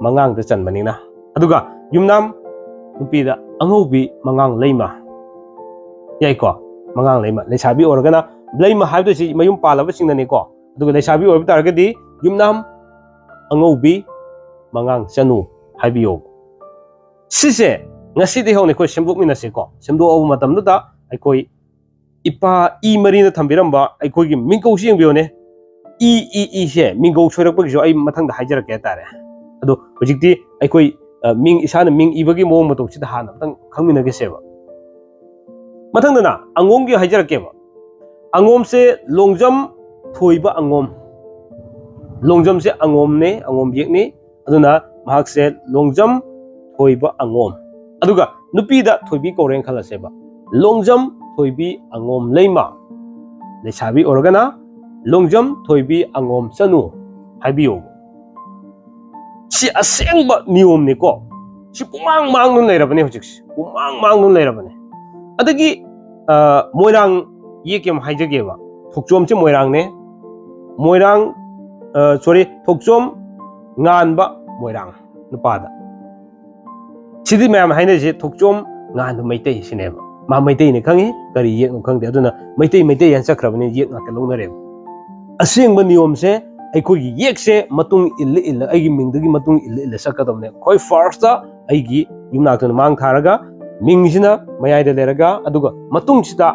ꯃꯉꯥꯡꯗ ꯆꯟꯕꯅꯤꯅ꯫ ꯑꯗꯨꯒ ꯌꯨꯝꯅꯥꯝ ꯅꯨꯄꯤꯗ ꯑꯉꯧꯕꯤ ꯃꯉꯥꯡ ꯂꯩꯃ꯫ ꯌꯥꯏꯀꯣ? ꯃꯉꯥꯡ ꯂꯩꯃ꯫ ꯂꯩꯁꯥꯕꯤ ꯑꯣꯏꯔꯒꯅ ꯂꯩꯃ ꯍꯥꯏꯕꯗꯣ ꯁꯤ ꯃꯌꯨꯝ ꯄꯥꯜꯂꯕꯁꯤꯡꯅꯅꯦꯀꯣ꯫ ꯑꯗꯨꯒ ꯂꯩꯁꯥꯕꯤ ꯑꯣꯏꯕ ꯇꯥꯔꯒꯗꯤ ꯌꯨꯝꯅꯥꯝ ꯑꯉꯧꯕꯤ ꯃꯉꯥꯡ ꯆꯅꯨ ꯍꯥꯏꯕꯤꯌꯣ꯫ ꯁꯤꯁꯦ ꯉꯁꯤꯗꯤ ꯍꯧꯅ ꯑꯩꯈꯣꯏ ꯁꯦꯝꯗꯣꯛꯃꯤꯟꯅꯁꯤꯀꯣ꯫ ꯁꯦꯝꯗꯣꯛꯑꯕ ꯃꯇꯝꯗꯨꯗ ꯑꯩꯈꯣꯏ ꯏꯄꯥ ꯏ ꯃꯔꯤꯅ ꯊꯝꯕꯤꯔꯝꯕ ꯑꯩꯈꯣꯏꯒꯤ ꯃꯤꯡꯒꯧꯁꯤ ꯌꯦꯡꯕꯤꯌꯨꯅꯦ꯫ ꯏ, ꯏ, ꯏꯁꯦ ꯃꯤꯡꯒꯧ ꯁꯣꯏꯔꯛꯄꯒꯤꯁꯨ ꯑꯩ ꯃꯊꯪꯗ ꯍꯥꯏꯖꯔꯛꯀꯦ ꯍꯥꯏꯇꯥꯔꯦ꯫ ꯑꯗꯣ ꯍꯧꯖꯤꯛꯇꯤ ꯑꯩꯈꯣꯏ, ꯑ, ꯃꯤꯡ, ꯏꯁꯥꯅ ꯃꯤꯡ ꯏꯕꯒꯤ ꯃꯑꯣꯡ ꯃꯇꯧꯁꯤꯗ ꯍꯥꯟꯅ ꯑꯝꯇꯪ ꯈꯪꯃꯤꯟꯅꯒꯦꯁꯦꯕ꯫ ꯃꯊꯪꯗꯅ ꯑꯉꯣꯝꯒꯤ ꯍꯥꯏꯖꯔꯛꯀꯦꯕ꯫ ꯑꯉꯣꯝꯁꯦ ꯂꯣꯡꯖꯝ ꯊꯣꯏꯕ ꯑꯉꯣꯝ꯫ ꯂꯣꯡꯖꯝꯁꯦ ꯑꯉꯣꯝꯅꯦ, ꯑꯉꯣꯝ ꯌꯦꯛꯅꯤ꯫ ꯑꯗꯨꯅ ꯃꯍꯥꯛꯁꯦ ꯂꯣꯡꯖꯝ ꯊꯣꯏꯕ ꯑꯉꯣꯝ꯫ ꯑꯗꯨꯒ ꯅꯨꯄꯤꯗ ꯊꯣꯏꯕꯤ ꯀꯧꯔꯦꯅ ꯈꯜꯂꯁꯦꯕ꯫ ꯂꯣꯡꯖꯝ ꯊꯣꯏꯕꯤ ꯑꯉꯣꯝ ꯂꯩꯃ꯫ ꯂꯩꯁꯥꯕꯤ ꯑꯣꯏꯔꯒꯅ ꯂꯣꯡꯖꯝ ꯊꯣꯏꯕꯤ ꯑꯉꯣꯝ ꯆꯅꯨ ꯍꯥꯏꯕꯤꯌꯣꯕ꯫ ꯁꯤ ꯑꯁꯦꯡꯕ ꯅꯤꯌꯣꯝꯅꯤꯀꯣ꯫ ꯁꯤ ꯄꯨꯡꯃꯥꯡ ꯃꯥꯡꯗꯨꯅ ꯂꯩꯔꯕꯅꯦ ꯍꯧꯖꯤꯛꯁꯦ꯫ ꯄꯨꯡꯃꯥꯡ ꯃꯥꯡꯗꯨꯅ ꯂꯩꯔꯕꯅꯦ꯫ ꯑꯗꯒꯤ, ꯑ, ꯃꯣꯏꯔꯥꯡ ꯌꯦꯛꯀꯦ ꯑꯃ ꯍꯥꯏꯖꯒꯦꯕ꯫ ꯊꯣꯛꯆꯣꯝꯁꯦ ꯃꯣꯏꯔꯥꯡꯅꯦ꯫ ꯃꯣꯏꯔꯥꯡ, ꯑ, sorry, ꯊꯣꯛꯆꯣꯝ ꯉꯥꯟꯕ ꯃꯣꯏꯔꯥꯡ ꯅꯨꯄꯥꯗ꯫ ꯁꯤꯗꯤ ꯃꯌꯥꯝ ꯍꯥꯏꯅꯔꯤꯁꯦ ꯊꯣꯛꯆꯣꯝ ꯉꯥꯟꯕ ꯃꯩꯇꯩ ꯁꯤꯅꯦꯕ꯫ ꯃꯥ ꯃꯩꯇꯩꯅꯤ ꯈꯪꯉꯤ, ꯀꯔꯤ ꯌꯦꯛꯅꯣ ꯈꯪꯗꯦ꯫ ꯑꯗꯨꯅ ꯃꯩꯇꯩ, ꯃꯩꯇꯩ ꯍꯥꯏꯅ ꯆꯠꯈ꯭ꯔꯕꯅꯤ, ꯌꯦꯛ ꯉꯥꯛꯇ ꯂꯧꯅꯔꯦꯕ꯫ ꯑꯁꯦꯡꯕ ꯅꯤꯌꯣꯝꯁꯦ ꯑꯩꯈꯣꯏꯒꯤ ꯌꯦꯛꯁꯦ ꯃꯇꯨꯡ ꯏꯜꯂ ꯏꯜꯂ, ꯑꯩꯒꯤ ꯃꯤꯡꯗꯨꯒꯤ ꯃꯇꯨꯡ ꯏꯜꯂ ꯏꯜꯂ ꯆꯠꯀꯗꯕꯅꯦ꯫ ꯈ꯭ꯋꯥꯏ ꯐꯥꯔꯁꯇ ꯑꯩꯒꯤ ꯌꯨꯝꯅꯥꯛꯇꯨꯅ ꯃꯥꯡ ꯊꯥꯔꯒ, ꯃꯤꯡꯁꯤꯅ ꯃꯌꯥꯏꯗ ꯂꯩꯔꯒ, ꯑꯗꯨꯒ ꯃꯇꯨꯡꯁꯤꯗ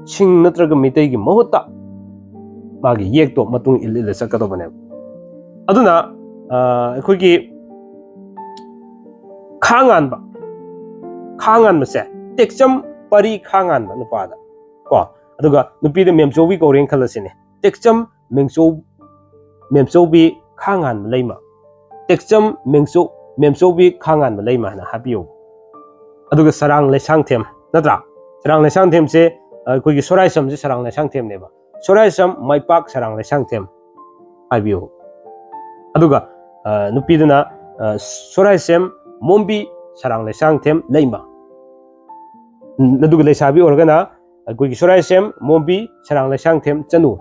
ꯁꯤꯡ ꯅꯠꯇ꯭ꯔꯒ ꯃꯤꯇꯩꯒꯤ ꯃꯍꯨꯠꯇ ꯃꯥꯒꯤ ꯌꯦꯛꯇꯣ ꯃꯇꯨꯡ ꯏꯜ ꯏꯜꯂ ꯆꯠꯀꯗꯧꯕꯅꯦꯕ꯫ ꯑꯗꯨꯅ, ꯑ, ꯑꯩꯈꯣꯏꯒꯤ ꯈꯥꯉꯥꯟꯕ, ꯈꯥꯉꯥꯟꯕꯁꯦ, ꯇꯦꯛꯆꯝ ꯄꯔꯤ ꯈꯥꯉꯥꯟꯕ ꯅꯨꯄꯥꯗ ꯀꯣ, ꯑꯗꯨꯒ ꯅꯨꯄꯤꯗ ꯃꯦꯝꯆꯧꯕꯤ ꯀꯧꯔꯦꯅ ꯈꯜꯂꯁꯤꯅꯦ꯫ ꯇꯦꯛꯆꯝ ꯃꯦꯝꯆꯧ-, ꯃꯦꯝꯆꯧꯕꯤ ꯈꯥꯉꯥꯟꯕ ꯂꯩꯃ꯫ ꯇꯦꯛꯆꯝ ꯃꯦꯝꯆꯧ-, ꯃꯦꯝꯆꯧꯕꯤ ꯈꯥꯉꯥꯟꯕ ꯂꯩꯃ ꯍꯥꯏꯅ ꯍꯥꯞꯄꯤꯌꯨ꯫ ꯑꯗꯨꯒ ꯁꯔꯥꯡ ꯂꯩꯁꯥꯡꯊꯦꯝ, ꯅꯠꯇ꯭ꯔꯥ? ꯁꯔꯥꯡ ꯂꯩꯁꯥꯡꯊꯦꯝꯁꯦ, ꯑ, ꯑꯩꯈꯣꯏꯒꯤ ꯁꯣꯔꯥꯏꯁꯝꯁꯦ ꯁꯔꯥꯡ ꯂꯩꯁꯥꯡꯊꯦꯝꯅꯦꯕ꯫ ꯁꯣꯔꯥꯏꯁꯝ ꯃꯥꯏꯄꯥꯛ ꯁꯔꯥꯡ ꯂꯩꯁꯥꯡꯊꯦꯝ ꯍꯥꯏꯕꯤꯌꯨ꯫ ꯑꯗꯨꯒ, ꯑ, ꯅꯨꯄꯤꯗꯨꯅ, ꯑ, ꯁꯣꯔꯥꯏꯁꯦꯝ ꯃꯣꯝꯕꯤ ꯁꯔꯥꯡ ꯂꯩꯁꯥꯡꯊꯦꯝ ꯂꯩꯃ꯫ ꯎꯝ, ꯑꯗꯨꯒ ꯂꯩꯁꯥꯕꯤ ꯑꯣꯏꯔꯒꯅ ꯑꯩꯈꯣꯏꯒꯤ ꯁꯣꯔꯥꯏꯁꯦꯝ ꯃꯣꯝꯕꯤ ꯁꯔꯥꯡ ꯂꯩꯁꯥꯡꯊꯦꯝ ꯆꯅꯨ,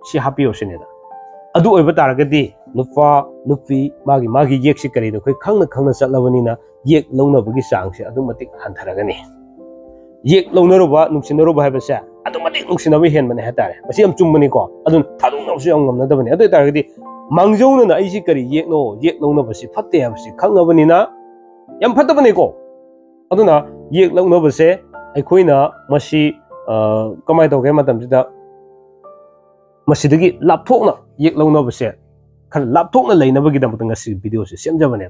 ꯁꯤ ꯍꯥꯞꯄꯤꯌꯣ ꯁꯤꯅꯤꯗ꯫ ꯑꯗꯨ ꯑꯣꯏꯕ ꯇꯥꯔꯒꯗꯤ ꯅꯨꯄꯥ, ꯅꯨꯄꯤ, ꯃꯥꯒꯤ, ꯃꯥꯒꯤ ꯌꯦꯛꯁꯤ ꯀꯔꯤꯅꯣ ꯑꯩꯈꯣꯏ ꯈꯪꯅ ꯈꯪꯅ ꯆꯠꯂꯕꯅꯤꯅ ꯌꯦꯛ ꯂꯧꯅꯕꯒꯤ ꯆꯥꯡꯁꯦ ꯑꯗꯨꯛ ꯃꯇꯤꯛ ꯍꯟꯊꯔꯒꯅꯤ꯫ ꯌꯦꯛ ꯂꯧꯅꯔꯨꯕ, ꯅꯨꯡꯁꯤꯅꯔꯨꯕ ꯍꯥꯏꯕꯁꯦ ꯑꯗꯨꯛ ꯃꯇꯤꯛ ꯅꯨꯡꯁꯤꯅꯕ ꯍꯦꯟꯕꯅꯦ ꯍꯥꯏꯇꯥꯔꯦ꯫ ꯃꯁꯤ ꯌꯥꯝ ꯆꯨꯝꯕꯅꯤꯀꯣ꯫ ꯑꯗꯨꯅ ꯊꯥꯗꯣꯛꯅꯕꯁꯨ ꯌꯥꯝ ꯉꯝꯅꯗꯕꯅꯤ꯫ ꯑꯗꯨ ꯑꯣꯏ ꯇꯥꯔꯒꯗꯤ ꯃꯥꯡꯖꯧꯅꯅ ꯑꯩꯁꯤ ꯀꯔꯤ ꯌꯦꯛꯅꯣ, ꯌꯦꯛ ꯂꯧꯅꯕꯁꯤ ꯐꯠꯇꯦ ꯍꯥꯏꯕꯁꯤ ꯈꯪꯉꯕꯅꯤꯅ ꯌꯥꯝ ꯐꯠꯇꯕꯅꯤꯀꯣ꯫ ꯑꯗꯨꯅ ꯌꯦꯛ ꯂꯧꯅꯕꯁꯦ ꯑꯩꯈꯣꯏꯅ ꯃꯁꯤ, ꯑ, ꯀꯃꯥꯏꯅ ꯇꯧꯒꯦ ꯍꯥꯏꯕ ꯃꯇꯝꯁꯤꯗ ꯃꯁꯤꯗꯒꯤ ꯂꯥꯞꯊꯣꯛꯅ ꯌꯦꯛ ꯂꯧꯅꯕꯁꯦ, ꯈꯔ ꯂꯥꯞꯊꯣꯛꯅ ꯂꯩꯅꯕꯒꯤꯗꯃꯛꯇ ꯉꯁꯤ ꯚꯤꯗꯤꯑꯣꯁꯦ ꯁꯦꯝꯖꯕꯅꯦ꯫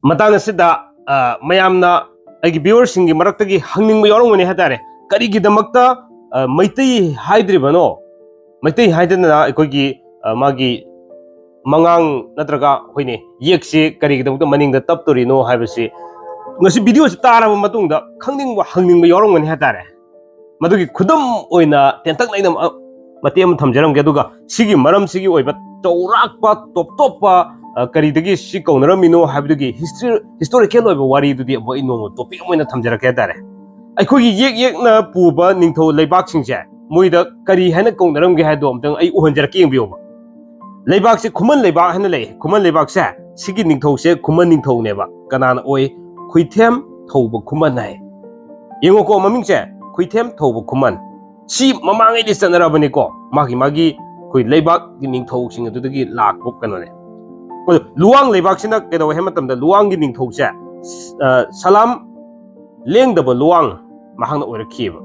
ꯃꯇꯥꯡ ꯑꯁꯤꯗ, ꯑ, ꯃꯌꯥꯝꯅ ꯑꯩꯒꯤ viewerꯁꯤꯡꯒꯤ ꯃꯔꯛꯇꯒꯤ ꯍꯪꯅꯤꯡꯕ ꯌꯥꯎꯔꯝꯒꯅꯤ ꯍꯥꯏꯇꯥꯔꯦ꯫ ꯀꯔꯤꯒꯤꯗꯃꯛꯇ, ꯑ, ꯃꯩꯇꯩ ꯍꯥꯏꯗ꯭ꯔꯤꯕꯅꯣ? ꯃꯩꯇꯩ ꯍꯥꯏꯗꯅ ꯑꯩꯈꯣꯏꯒꯤ, ꯑ, ꯃꯥꯒꯤ ꯃꯉꯥꯡ ꯅꯠꯇ꯭ꯔꯒ, ꯍꯣꯏꯅꯦ, ꯌꯦꯛꯁꯤ ꯀꯔꯤꯒꯤꯗꯃꯛꯇ ꯃꯅꯤꯡꯗ ꯇꯞꯇꯣꯔꯤꯅꯣ ꯍꯥꯏꯕꯁꯤ ꯉꯁꯤ ꯚꯤꯗꯤꯑꯣꯁꯤ ꯇꯥꯔꯕ ꯃꯇꯨꯡꯗ ꯈꯪꯅꯤꯡꯕ, ꯍꯪꯅꯤꯡꯕ ꯌꯥꯎꯔꯝꯒꯅꯤ ꯍꯥꯏꯇꯥꯔꯦ꯫ ꯃꯗꯨꯒꯤ ꯈꯨꯗꯝ ꯑꯣꯏꯅ ꯇꯦꯟꯇꯛꯅ ꯑꯩꯅ, ꯑ, ꯃꯇꯦꯛ ꯑꯃ ꯊꯝꯖꯔꯝꯒꯦ꯫ ꯑꯗꯨꯒ ꯁꯤꯒꯤ ꯃꯔꯝꯁꯤꯒꯤ ꯑꯣꯏꯕ ꯆꯥꯎꯔꯥꯛꯄ ꯇꯣꯞ ꯇꯣꯞꯄ, ꯑ, ꯀꯔꯤꯗꯒꯤ ꯁꯤ ꯀꯧꯅꯔꯝꯃꯤꯅꯣ ꯍꯥꯏꯕꯗꯨꯒꯤ history, historical ꯑꯣꯏꯕ ꯋꯥꯔꯤꯗꯨꯗꯤ ꯑꯃꯨꯛ ꯑꯩ ꯅꯣꯡꯃ topic ꯑꯃ ꯑꯣꯏꯅ ꯊꯝꯖꯔꯛꯀꯦ ꯍꯥꯏꯇꯥꯔꯦ꯫ ꯑꯩꯈꯣꯏꯒꯤ ꯌꯦꯛ ꯌꯦꯛꯅ ꯄꯨꯕ ꯅꯤꯡꯊꯧ ꯂꯩꯕꯥꯛꯁꯤꯡꯁꯦ, ꯃꯣꯏꯗ ꯀꯔꯤ ꯍꯥꯏꯅ ꯀꯧꯅꯔꯝꯒꯦ ꯍꯥꯏꯗꯣ ꯑꯝꯇꯪ ꯑꯩ ꯎꯍꯟꯖꯔꯛꯀꯦ, ꯌꯦꯡꯕꯤꯌꯣꯕ꯫ ꯂꯩꯕꯥꯛꯁꯦ ꯈꯨꯃꯟ ꯂꯩꯕꯥꯛ ꯍꯥꯏꯅ ꯂꯩ꯫ ꯈꯨꯃꯟ ꯂꯩꯕꯥꯛꯁꯦ, ꯁꯤꯒꯤ ꯅꯤꯡꯊꯧꯁꯦ ꯈꯨꯃꯟ ꯅꯤꯡꯊꯧꯅꯦꯕ꯫ ꯀꯅꯥꯅ ꯑꯣꯏ? ꯈꯨꯏꯊꯦꯝ ꯊꯧꯕ ꯈꯨꯃꯟ ꯍꯥꯏ꯫ ꯌꯦꯡꯉꯣꯀꯣ, ꯃꯃꯤꯡꯁꯦ ꯈꯨꯏꯊꯦꯝ ꯊꯧꯕ ꯈꯨꯃꯟ꯫ ꯁꯤ ꯃꯃꯥꯡꯉꯩꯗꯤ ꯆꯠꯅꯔꯕꯅꯤꯀꯣ, ꯃꯥꯒꯤ, ꯃꯥꯒꯤ ꯑꯩꯈꯣꯏ ꯂꯩꯕꯥꯛꯀꯤ ꯅꯤꯡꯊꯧꯁꯤꯡ ꯑꯗꯨꯗꯒꯤ ꯂꯥꯛꯄ ꯀꯩꯅꯣꯅꯦ꯫ ꯑꯗꯣ ꯂꯨꯋꯥꯡ ꯂꯩꯕꯥꯛꯁꯤꯅ ꯀꯩꯗꯧꯋꯦ ꯍꯥꯏꯕ ꯃꯇꯝꯗ, ꯂꯨꯋꯥꯡꯒꯤ ꯅꯤꯡꯊꯧꯁꯦ, ꯑ, ꯁꯂꯥꯝ ꯂꯦꯡꯗꯕ ꯂꯨꯋꯥꯡ ꯃꯍꯥꯛꯅ ꯑꯣꯏꯔꯛꯈꯤꯑꯕ꯫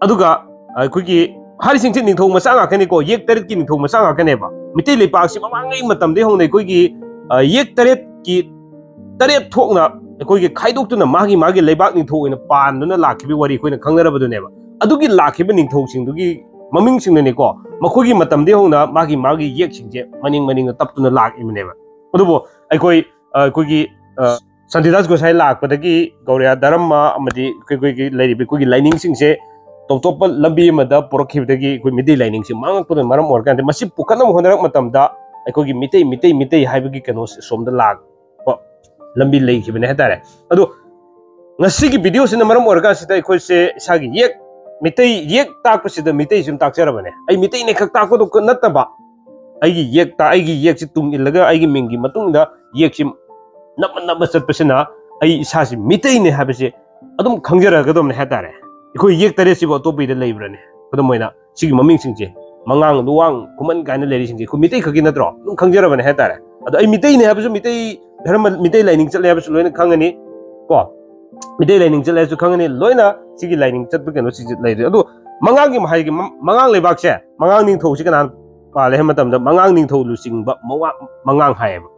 ꯑꯗꯨꯒ ꯑꯩꯈꯣꯏꯒꯤ ꯍꯥꯏꯔꯤꯁꯤꯡꯁꯤ ꯅꯤꯡꯊꯧ ꯃꯆꯥ ꯉꯥꯛꯇꯅꯤꯀꯣ, ꯌꯦꯛ ꯇꯔꯦꯠꯀꯤ ꯅꯤꯡꯊꯧ ꯃꯆꯥ ꯉꯥꯛꯇꯅꯦꯕ꯫ ꯃꯤꯇꯩ ꯂꯩꯄꯥꯛꯁꯤ ꯃꯃꯥꯡꯉꯩ ꯃꯇꯝꯗꯒꯤ ꯍꯧꯅ ꯑꯩꯈꯣꯏꯒꯤ, ꯑ, ꯌꯦꯛ ꯇꯔꯦꯠꯀꯤ ꯇꯔꯦꯠ ꯊꯣꯛꯅ ꯑꯩꯈꯣꯏꯒꯤ ꯈꯥꯏꯗꯣꯛꯇꯨꯅ ꯃꯥꯒꯤ ꯃꯥꯒꯤ ꯂꯩꯕꯥꯛ ꯅꯤꯡꯊꯧ ꯑꯣꯏꯅ ꯄꯥꯟꯗꯨꯅ ꯂꯥꯛꯈꯤꯕꯒꯤ ꯋꯥꯔꯤ ꯑꯩꯈꯣꯏꯅ ꯈꯪꯅꯔꯕꯗꯨꯅꯦꯕ꯫ ꯑꯗꯨꯒꯤ ꯂꯥꯛꯈꯤꯕ ꯅꯤꯡꯊꯧꯁꯤꯡꯗꯨꯒꯤ ꯃꯃꯤꯡꯁꯤꯡꯗꯨꯅꯤꯀꯣ, ꯃꯈꯣꯏꯒꯤ ꯃꯇꯝꯗꯒꯤ ꯍꯧꯅ ꯃꯥꯒꯤ ꯃꯥꯒꯤ ꯌꯦꯛꯁꯤꯡꯁꯦ ꯃꯅꯤꯡ ꯃꯅꯤꯡꯗ ꯇꯞꯇꯨꯅ ꯂꯥꯛꯏꯕꯅꯦꯕ꯫ ꯑꯗꯨꯕꯨ ꯑꯩꯈꯣꯏ, ꯑ, ꯑꯩꯈꯣꯏꯒꯤ, ꯑ, ꯁꯥꯟꯇꯤꯗꯥꯁ ꯒꯣꯁꯥꯏ ꯂꯥꯛꯄꯗꯒꯤ ꯒꯧꯔꯤꯌꯥ ꯙꯔꯃ ꯑꯃꯗꯤ ꯑꯩꯈꯣꯏ, ꯑꯩꯈꯣꯏꯒꯤ ꯂꯩꯔꯤꯕ ꯑꯩꯈꯣꯏꯒꯤ ꯂꯥꯏꯅꯤꯡꯁꯤꯡꯁꯦ ꯇꯣꯞ ꯇꯣꯞꯄ ꯂꯝꯕꯤ ꯑꯃꯗ ꯄꯨꯔꯛꯈꯤꯕꯗꯒꯤ ꯑꯩꯈꯣꯏ ꯃꯤꯇꯩ ꯂꯥꯏꯅꯤꯡꯁꯤ ꯃꯥꯡꯉꯛꯄꯅ ꯃꯔꯝ ꯑꯣꯏꯔꯀꯥꯟꯗ ꯃꯁꯤ ꯄꯨꯈꯠꯅꯕ ꯍꯣꯠꯅꯔꯛꯄ ꯃꯇꯝꯗ ꯑꯩꯈꯣꯏꯒꯤ ꯃꯤꯇꯩ, ꯃꯤꯇꯩ, ꯃꯤꯇꯩ ꯍꯥꯏꯕꯒꯤ ꯀꯩꯅꯣꯁꯦ ꯁꯣꯝꯗ ꯂꯥꯛꯄ ꯂꯝꯕꯤ ꯂꯩꯈꯤꯕꯅꯦ ꯍꯥꯏꯇꯥꯔꯦ꯫ ꯑꯗꯣ ꯉꯁꯤꯒꯤ ꯚꯤꯗꯤꯑꯣꯁꯤꯅ ꯃꯔꯝ ꯑꯣꯏꯔꯀꯥꯟꯁꯤꯗ ꯑꯩꯈꯣꯏꯁꯦ ꯏꯁꯥꯒꯤ ꯌꯦꯛ, ꯃꯤꯇꯩ ꯌꯦꯛ ꯇꯥꯛꯄꯁꯤꯗ ꯃꯤꯇꯩꯁꯤ ꯑꯗꯨꯝ ꯇꯥꯛꯆꯔꯕꯅꯦ꯫ ꯑꯩ ꯃꯤꯇꯩꯅꯦ ꯈꯛ ꯇꯥꯛꯄꯗꯣ ꯅꯠꯇꯕ, ꯑꯩꯒꯤ ꯌꯦꯛ ꯇꯥ-, ꯑꯩꯒꯤ ꯌꯦꯛꯁꯤ ꯇꯨꯡ ꯏꯜꯂꯒ ꯑꯩꯒꯤ ꯃꯤꯡꯒꯤ ꯃꯇꯨꯡꯗ ꯌꯦꯛꯁꯤ ꯅꯝꯃ ꯅꯝꯃ ꯆꯠꯄꯁꯤꯅ ꯑꯩ ꯏꯁꯥꯁꯤ ꯃꯤꯇꯩꯅꯦ ꯍꯥꯏꯕꯁꯤ ꯑꯗꯨꯝ ꯈꯪꯖꯔꯒꯗꯕꯅꯦ ꯍꯥꯏꯇꯥꯔꯦ꯫ ꯑꯩꯈꯣꯏ ꯌꯦꯛ ꯇꯔꯦꯠꯁꯤꯕꯨ ꯑꯇꯣꯞꯄꯗ ꯂꯩꯕ꯭ꯔꯅꯦ? ꯈꯨꯗꯝ ꯑꯣꯏꯅ ꯁꯤꯒꯤ ꯃꯃꯤꯡꯁꯤꯡꯁꯦ, ꯃꯉꯥꯡ, ꯂꯨꯋꯥꯡ, ꯈꯨꯃꯟ ꯀꯥꯏꯅ ꯂꯩꯔꯤꯁꯤꯡꯁꯦ ꯑꯩꯈꯣꯏ ꯃꯤꯇꯩ ꯈꯛꯀꯤ ꯅꯠꯇ꯭ꯔꯣ? ꯑꯗꯨꯝ ꯈꯪꯖꯔꯕꯅꯦ ꯍꯥꯏꯇꯥꯔꯦ꯫ ꯑꯗꯣ ꯑꯩ ꯃꯤꯇꯩꯅꯦ ꯍꯥꯏꯕꯁꯨ, ꯃꯤꯇꯩ ꯙꯔꯃ, ꯃꯤꯇꯩ ꯂꯥꯏꯅꯤꯡ ꯆꯠꯂꯦ ꯍꯥꯏꯕꯁꯨ ꯂꯣꯏꯅ ꯈꯪꯉꯅꯤ ꯀꯣ꯫ ꯃꯤꯇꯩ ꯂꯥꯏꯅꯤꯡ ꯆꯠꯂꯦ ꯍꯥꯏꯕꯁꯨ ꯈꯪꯉꯅꯤ, ꯂꯣꯏꯅ ꯁꯤꯒꯤ ꯂꯥꯏꯅꯤꯡ ꯆꯠꯄ ꯀꯩꯅꯣꯁꯤꯡꯁꯦ ꯂꯩꯔꯦ꯫ ꯑꯗꯣ ꯃꯉꯥꯡꯒꯤ ꯍꯥꯏꯒꯦ, ꯃ-, ꯃꯉꯥꯡ ꯂꯩꯕꯥꯛꯁꯦ, ꯃꯉꯥꯡ ꯅꯤꯡꯊꯧꯁꯤ ꯀꯅꯥꯅ ꯄꯥꯜꯂꯦ ꯍꯥꯏꯕ ꯃꯇꯝꯗ ꯃꯉꯥꯡ ꯅꯤꯡꯊꯧ ꯂꯨꯆꯤꯡꯕ ꯃꯋꯥ-, ꯃꯉꯥꯡ ꯍꯥꯏꯌꯦꯕ꯫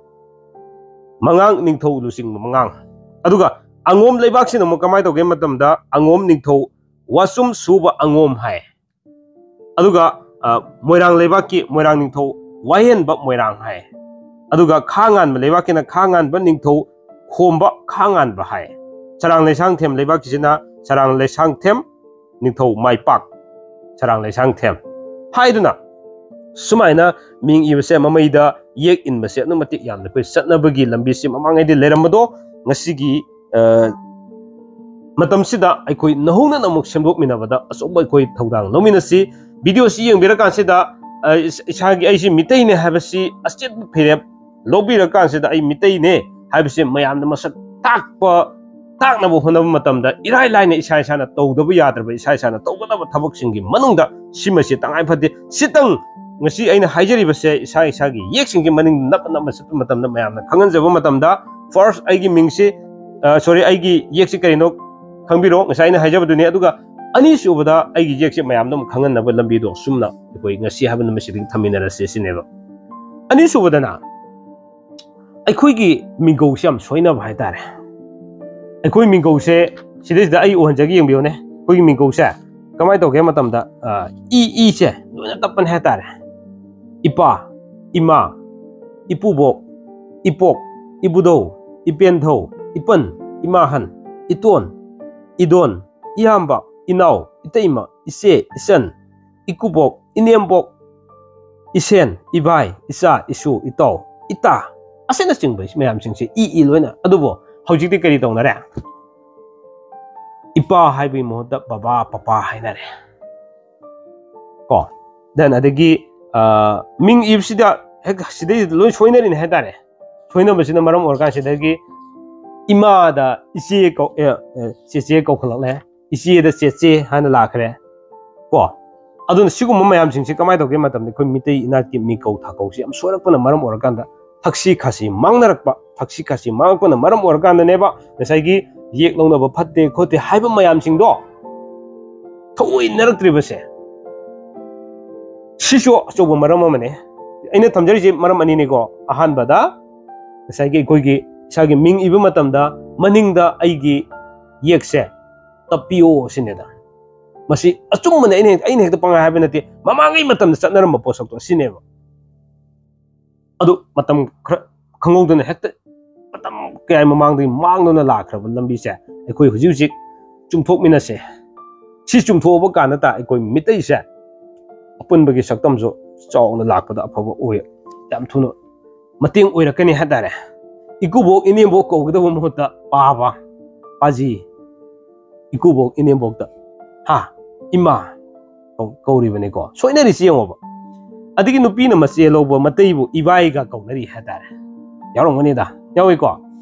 ꯃꯉꯥꯡ ꯅꯤꯡꯊꯧ ꯂꯨꯆꯤꯡꯕ ꯃꯉꯥꯡ꯫ ꯑꯗꯨꯒ ꯑꯉꯣꯝ ꯂꯩꯕꯥꯛꯁꯤꯅ ꯑꯃꯨꯛ ꯀꯃꯥꯏꯅ ꯇꯧꯒꯦ ꯃꯇꯝꯗ, ꯑꯉꯣꯝ ꯅꯤꯡꯊꯧ ꯋꯥꯆꯨꯝ ꯁꯨꯕ ꯑꯉꯣꯝ ꯍꯥꯏ꯫ ꯑꯗꯨꯒ, ꯑ, ꯃꯣꯏꯔꯥꯡ ꯂꯩꯕꯥꯛꯀꯤ ꯃꯣꯏꯔꯥꯡ ꯅꯤꯡꯊꯧ ꯋꯥꯍꯦꯟꯕ ꯃꯣꯏꯔꯥꯡ ꯍꯥꯏ꯫ ꯑꯗꯨꯒ ꯈꯥ ꯉꯥꯟꯕ ꯂꯩꯕꯥꯛꯀꯤꯅ ꯈꯥ ꯉꯥꯟꯕ ꯅꯤꯡꯊꯧ ꯈꯣꯝꯕ ꯈꯥ ꯉꯥꯟꯕ ꯍꯥꯏ꯫ ꯁꯔꯥꯡ ꯂꯩꯁꯥꯡꯊꯦꯝ ꯂꯩꯕꯥꯛꯀꯤꯁꯤꯅ ꯁꯔꯥꯡ ꯂꯩꯁꯥꯡꯊꯦꯝ ꯅꯤꯡꯊꯧ ꯃꯥꯏꯄꯥꯛ, ꯁꯔꯥꯡ ꯂꯩꯁꯥꯡꯊꯦꯝ ꯍꯥꯏꯗꯨꯅ ꯁꯨꯃꯥꯏꯅ ꯃꯤꯡ ꯏꯕꯁꯦ, ꯃꯃꯩꯗ ꯌꯦꯛ ꯏꯟꯕꯁꯦ ꯑꯗꯨꯛꯀꯤ ꯃꯇꯤꯛ ꯌꯥꯝꯅ ꯑꯩꯈꯣꯏ ꯆꯠꯅꯕꯒꯤ ꯂꯝꯕꯤꯁꯤ ꯃꯃꯥꯡꯉꯩꯗꯤ ꯂꯩꯔꯝꯕꯗꯣ ꯉꯁꯤꯒꯤ, ꯑ, ꯃꯇꯝꯁꯤꯗ ꯑꯩꯈꯣꯏ ꯅꯧꯍꯧꯅꯅ ꯑꯃꯨꯛ ꯁꯦꯝꯗꯣꯛꯃꯤꯟꯅꯕꯗ ꯑꯆꯧꯕ ꯑꯩꯈꯣꯏ ꯊꯧꯗꯥꯡ ꯂꯧꯃꯤꯟꯅꯁꯤ꯫ ꯚꯤꯗꯤꯑꯣꯁꯤ ꯌꯦꯡꯕꯤꯔꯀꯥꯟꯁꯤꯗ, ꯑ, ꯏꯁ-, ꯏꯁꯥꯒꯤ ꯑꯩꯁꯤ ꯃꯤꯇꯩꯅꯦ ꯍꯥꯏꯕꯁꯤ ꯑꯆꯦꯠꯄ ꯐꯤꯔꯦꯞ ꯂꯧꯕꯤꯔꯀꯥꯟꯁꯤꯗ ꯑꯩ ꯃꯤꯇꯩꯅꯦ ꯍꯥꯏꯕꯁꯤ ꯃꯌꯥꯝꯗ ꯃꯁꯛ ꯇꯥꯛꯄ ꯇꯥꯛꯅꯕ ꯍꯣꯠꯅꯕ ꯃꯇꯝꯗ ꯏꯔꯥꯏ ꯂꯥꯏꯅ ꯏꯁꯥ ꯏꯁꯥꯅ ꯇꯧꯗꯕ ꯌꯥꯗ꯭ꯔꯕ, ꯏꯁꯥ ꯏꯁꯥꯅ ꯇꯧꯒꯗꯕ ꯊꯕꯛꯁꯤꯡꯒꯤ ꯃꯅꯨꯡꯗ ꯁꯤꯃꯁꯤ ꯇꯉꯥꯏ ꯐꯗꯦ꯫ ꯁꯤꯇꯪ ꯉꯁꯤ ꯑꯩꯅ ꯍꯥꯏꯖꯔꯤꯕꯁꯦ ꯏꯁꯥ ꯏꯁꯥꯒꯤ ꯌꯦꯛꯁꯤꯡꯒꯤ ꯃꯅꯤꯡ ꯅꯞꯅ ꯅꯞꯅ ꯆꯠꯄ ꯃꯇꯝꯗ ꯃꯌꯥꯝꯅ ꯈꯪꯍꯟꯖꯕ ꯃꯇꯝꯗ, first ꯑꯩꯒꯤ ꯃꯤꯡꯁꯤ, ꯑ, sorry, ꯑꯩꯒꯤ ꯌꯦꯛꯁꯤ ꯀꯔꯤꯅꯣ ꯈꯪꯕꯤꯔꯣ, ꯉꯁꯥꯏ ꯑꯩꯅ ꯍꯥꯏꯖꯕꯗꯨꯅꯤ꯫ ꯑꯗꯨꯒ ꯑꯅꯤꯁꯨꯕꯗ ꯑꯩꯒꯤ ꯌꯦꯛꯁꯦ ꯃꯌꯥꯝꯗ ꯑꯃꯨꯛ ꯈꯪꯍꯟꯅꯕ ꯂꯝꯕꯤꯗꯣ ꯁꯨꯝꯅ ꯑꯩꯈꯣꯏ ꯉꯁꯤ ꯍꯥꯏꯕ ꯅꯨꯃꯤꯠꯁꯤꯗꯒꯤ ꯊꯝꯃꯤꯟꯅꯔꯁꯦ ꯁꯤꯅꯦꯕ꯫ ꯑꯅꯤꯁꯨꯕꯗꯅ ꯑꯩꯈꯣꯏꯒꯤ ꯃꯤꯡꯒꯧꯁꯦ ꯌꯥꯝ ꯁꯣꯏꯅꯕ ꯍꯥꯏꯇꯥꯔꯦ꯫ ꯑꯩꯈꯣꯏ ꯃꯤꯡꯒꯧꯁꯦ ꯁꯤꯗꯩꯁꯤꯗ ꯑꯩ ꯎꯍꯟꯖꯒꯦ, ꯌꯦꯡꯕꯤꯌꯨꯅꯦ꯫ ꯑꯩꯈꯣꯏꯒꯤ ꯃꯤꯡꯒꯧꯁꯦ ꯀꯃꯥꯏꯅ ꯇꯧꯒꯦ ꯍꯥꯏꯕ ꯃꯇꯝꯗ, ꯑ, ꯏ, ꯏꯁꯦ ꯂꯣꯏꯅ ꯇꯞꯄꯅꯦ ꯍꯥꯏꯇꯥꯔꯦ꯫ ꯏꯄꯥ, ꯏꯃꯥ, ꯏꯄꯨꯕꯣꯛ, ꯏꯄꯣꯛ, ꯏꯕꯨꯙꯧ, ꯏꯄꯦꯟꯙꯧ, ꯏꯄꯟ, ꯏꯃꯥꯍꯟ, ꯏꯇꯣꯟ, ꯏꯗꯣꯟ, ꯏꯌꯥꯝꯕ, ꯏꯅꯥꯎ, ꯏꯇꯩꯃ, ꯏꯆꯦ, ꯏꯆꯟ, ꯏꯀꯨꯕꯣꯛ, ꯏꯅꯦꯝꯕꯣꯛ, ꯏꯁꯦꯟ, ꯏꯕꯥꯏ, ꯏꯆꯥ, ꯏꯁꯨ, ꯏꯇꯥꯎ, ꯏꯇꯥ ꯑꯁꯤꯅꯆꯤꯡꯕ ꯃꯌꯥꯝꯁꯤꯡꯁꯦ ꯏ, ꯏ ꯂꯣꯏꯅ꯫ ꯑꯗꯨꯕꯨ ꯍꯧꯖꯤꯛꯇꯤ ꯀꯔꯤ ꯇꯧꯅꯔꯦ? ꯏꯄꯥ ꯍꯥꯏꯕꯒꯤ ꯃꯍꯨꯠꯇ ꯕꯕꯥ, ꯄꯄꯥ ꯍꯥꯏꯅꯔꯦ꯫ ꯀꯣ? Then ꯑꯗꯒꯤ, ꯑ, ꯃꯤꯡ ꯏꯕꯁꯤꯗ ꯍꯦꯛ ꯁꯤꯗꯩ ꯂꯣꯏ ꯁꯣꯏꯅꯔꯤꯅꯦ ꯍꯥꯏꯇꯥꯔꯦ꯫ ꯁꯣꯏꯅꯕꯁꯤꯅ ꯃꯔꯝ ꯑꯣꯏꯔꯀꯥꯟꯁꯤꯗꯒꯤ ꯏꯃꯥꯗ ꯏꯆꯦ ꯀꯧ-, ꯑꯦ, ꯑꯦ, ꯆꯦꯆꯦ ꯀꯧꯈꯠꯂꯛꯂꯦ꯫ ꯏꯆꯦꯗ ꯆꯦꯆꯦ ꯍꯥꯏꯅ ꯂꯥꯛꯈ꯭ꯔꯦ꯫ ꯀꯣ? ꯑꯗꯨꯅ ꯁꯤꯒꯨꯝꯕ ꯃꯌꯥꯝꯁꯤꯡꯁꯤ ꯀꯃꯥꯏꯅ ꯇꯧꯒꯦ ꯃꯇꯝꯗ ꯑꯩꯈꯣꯏ ꯃꯤꯇꯩ ꯏꯅꯥꯠꯀꯤ ꯃꯤꯡꯀꯧ ꯊꯥꯀꯧꯁꯤ ꯌꯥꯝ ꯁꯣꯏꯔꯛꯄꯅ ꯃꯔꯝ ꯑꯣꯏꯔꯀꯥꯟꯗ ꯊꯛꯁꯤ ꯈꯥꯁꯤ ꯃꯥꯡꯅꯔꯛꯄ, ꯊꯛꯁꯤ ꯈꯥꯁꯤ ꯃꯥꯡꯉꯛꯄꯅ ꯃꯔꯝ ꯑꯣꯏꯔꯀꯥꯟꯗꯅꯦꯕ ꯉꯁꯥꯏꯒꯤ ꯌꯦꯛ ꯂꯧꯅꯕ ꯐꯠꯇꯦ ꯈꯣꯠꯇꯦ ꯍꯥꯏꯕ ꯃꯌꯥꯝꯁꯤꯡꯗꯣ ꯊꯑꯣꯏꯅꯔꯛꯇ꯭ꯔꯤꯕꯁꯦ꯫ ꯁꯤꯁꯨ ꯑꯆꯧꯕ ꯃꯔꯝ ꯑꯃꯅꯦ꯫ ꯑꯩꯅ ꯊꯝꯖꯔꯤꯁꯦ ꯃꯔꯝ ꯑꯅꯤꯅꯤꯀꯣ꯫ ꯑꯍꯥꯟꯕꯗ ꯉꯁꯥꯏꯒꯤ ꯑꯩꯈꯣꯏꯒꯤ ꯏꯁꯥꯒꯤ ꯃꯤꯡ ꯏꯕ ꯃꯇꯝꯗ ꯃꯅꯤꯡꯗ ꯑꯩꯒꯤ ꯌꯦꯛꯁꯦ ꯇꯞꯄꯤꯌꯣ ꯁꯤꯅꯦꯗ꯫ ꯃꯁꯤ ꯑꯆꯨꯝꯕꯅꯦ, ꯑꯩꯅ ꯍꯦꯛ-, ꯑꯩꯅ ꯍꯦꯛꯇ ꯄꯪꯍꯥꯏ ꯍꯥꯏꯕ ꯅꯠꯇꯦ, ꯃꯃꯥꯡꯉꯩ ꯃꯇꯝꯗ ꯆꯠꯅꯔꯝꯕ ꯄꯣꯠꯁꯛꯇꯣ ꯑꯁꯤꯅꯦꯕ꯫ ꯑꯗꯨ ꯃꯇꯝ ꯈꯔ ꯈꯪꯍꯧꯗꯅ ꯍꯦꯛꯇ ꯃꯇꯝ ꯀꯌꯥꯒꯤ ꯃꯃꯥꯡꯗꯒꯤ ꯃꯥꯡꯗꯨꯅ ꯂꯥꯛꯈ꯭ꯔꯕ ꯂꯝꯕꯤꯁꯦ ꯑꯩꯈꯣꯏ ꯍꯧꯖꯤꯛ ꯍꯧꯖꯤꯛ ꯆꯨꯝꯊꯣꯛꯃꯤꯟꯅꯁꯦ꯫ ꯁꯤ ꯆꯨꯝꯊꯣꯛꯑꯕ ꯀꯥꯟꯗ ꯇ ꯑꯩꯈꯣꯏ ꯃꯤꯇꯩꯁꯦ ꯑꯄꯨꯟꯕꯒꯤ ꯁꯛꯇꯝꯁꯨ ꯆꯥꯎꯅ ꯂꯥꯛꯄꯗ ꯑꯐꯕ ꯑꯣꯏ꯫ ꯌꯥꯝ ꯊꯨꯅ ꯃꯇꯦꯡ ꯑꯣꯏꯔꯛꯀꯅꯤ ꯍꯥꯏꯇꯥꯔꯦ꯫ ꯏꯀꯨꯕꯣꯛ ꯏꯅꯦꯝꯕꯣꯛ ꯀꯧꯒꯗꯕ ꯃꯍꯨꯠꯇ ꯄꯥꯕ, ꯄꯥꯖꯤ, ꯏꯀꯨꯕꯣꯛ ꯏꯅꯦꯝꯕꯣꯛꯇ, ꯍꯥ, ꯏꯃꯥ ꯀꯧ-, ꯀꯧꯔꯤꯕꯅꯤꯀꯣ꯫ ꯁꯣꯏꯅꯔꯤꯁꯤ ꯌꯦꯡꯉꯣꯕ꯫ ꯑꯗꯒꯤ ꯅꯨꯄꯤꯅ ꯃꯆꯦ ꯂꯧꯕ ꯃꯇꯩꯕꯨ ꯏꯕꯥꯏꯒ ꯀꯧꯅꯔꯤ ꯍꯥꯏꯇꯥꯔꯦ꯫ ꯌꯥꯎꯔꯝꯒꯅꯤꯗ, ꯌꯥꯎꯏꯀꯣ꯫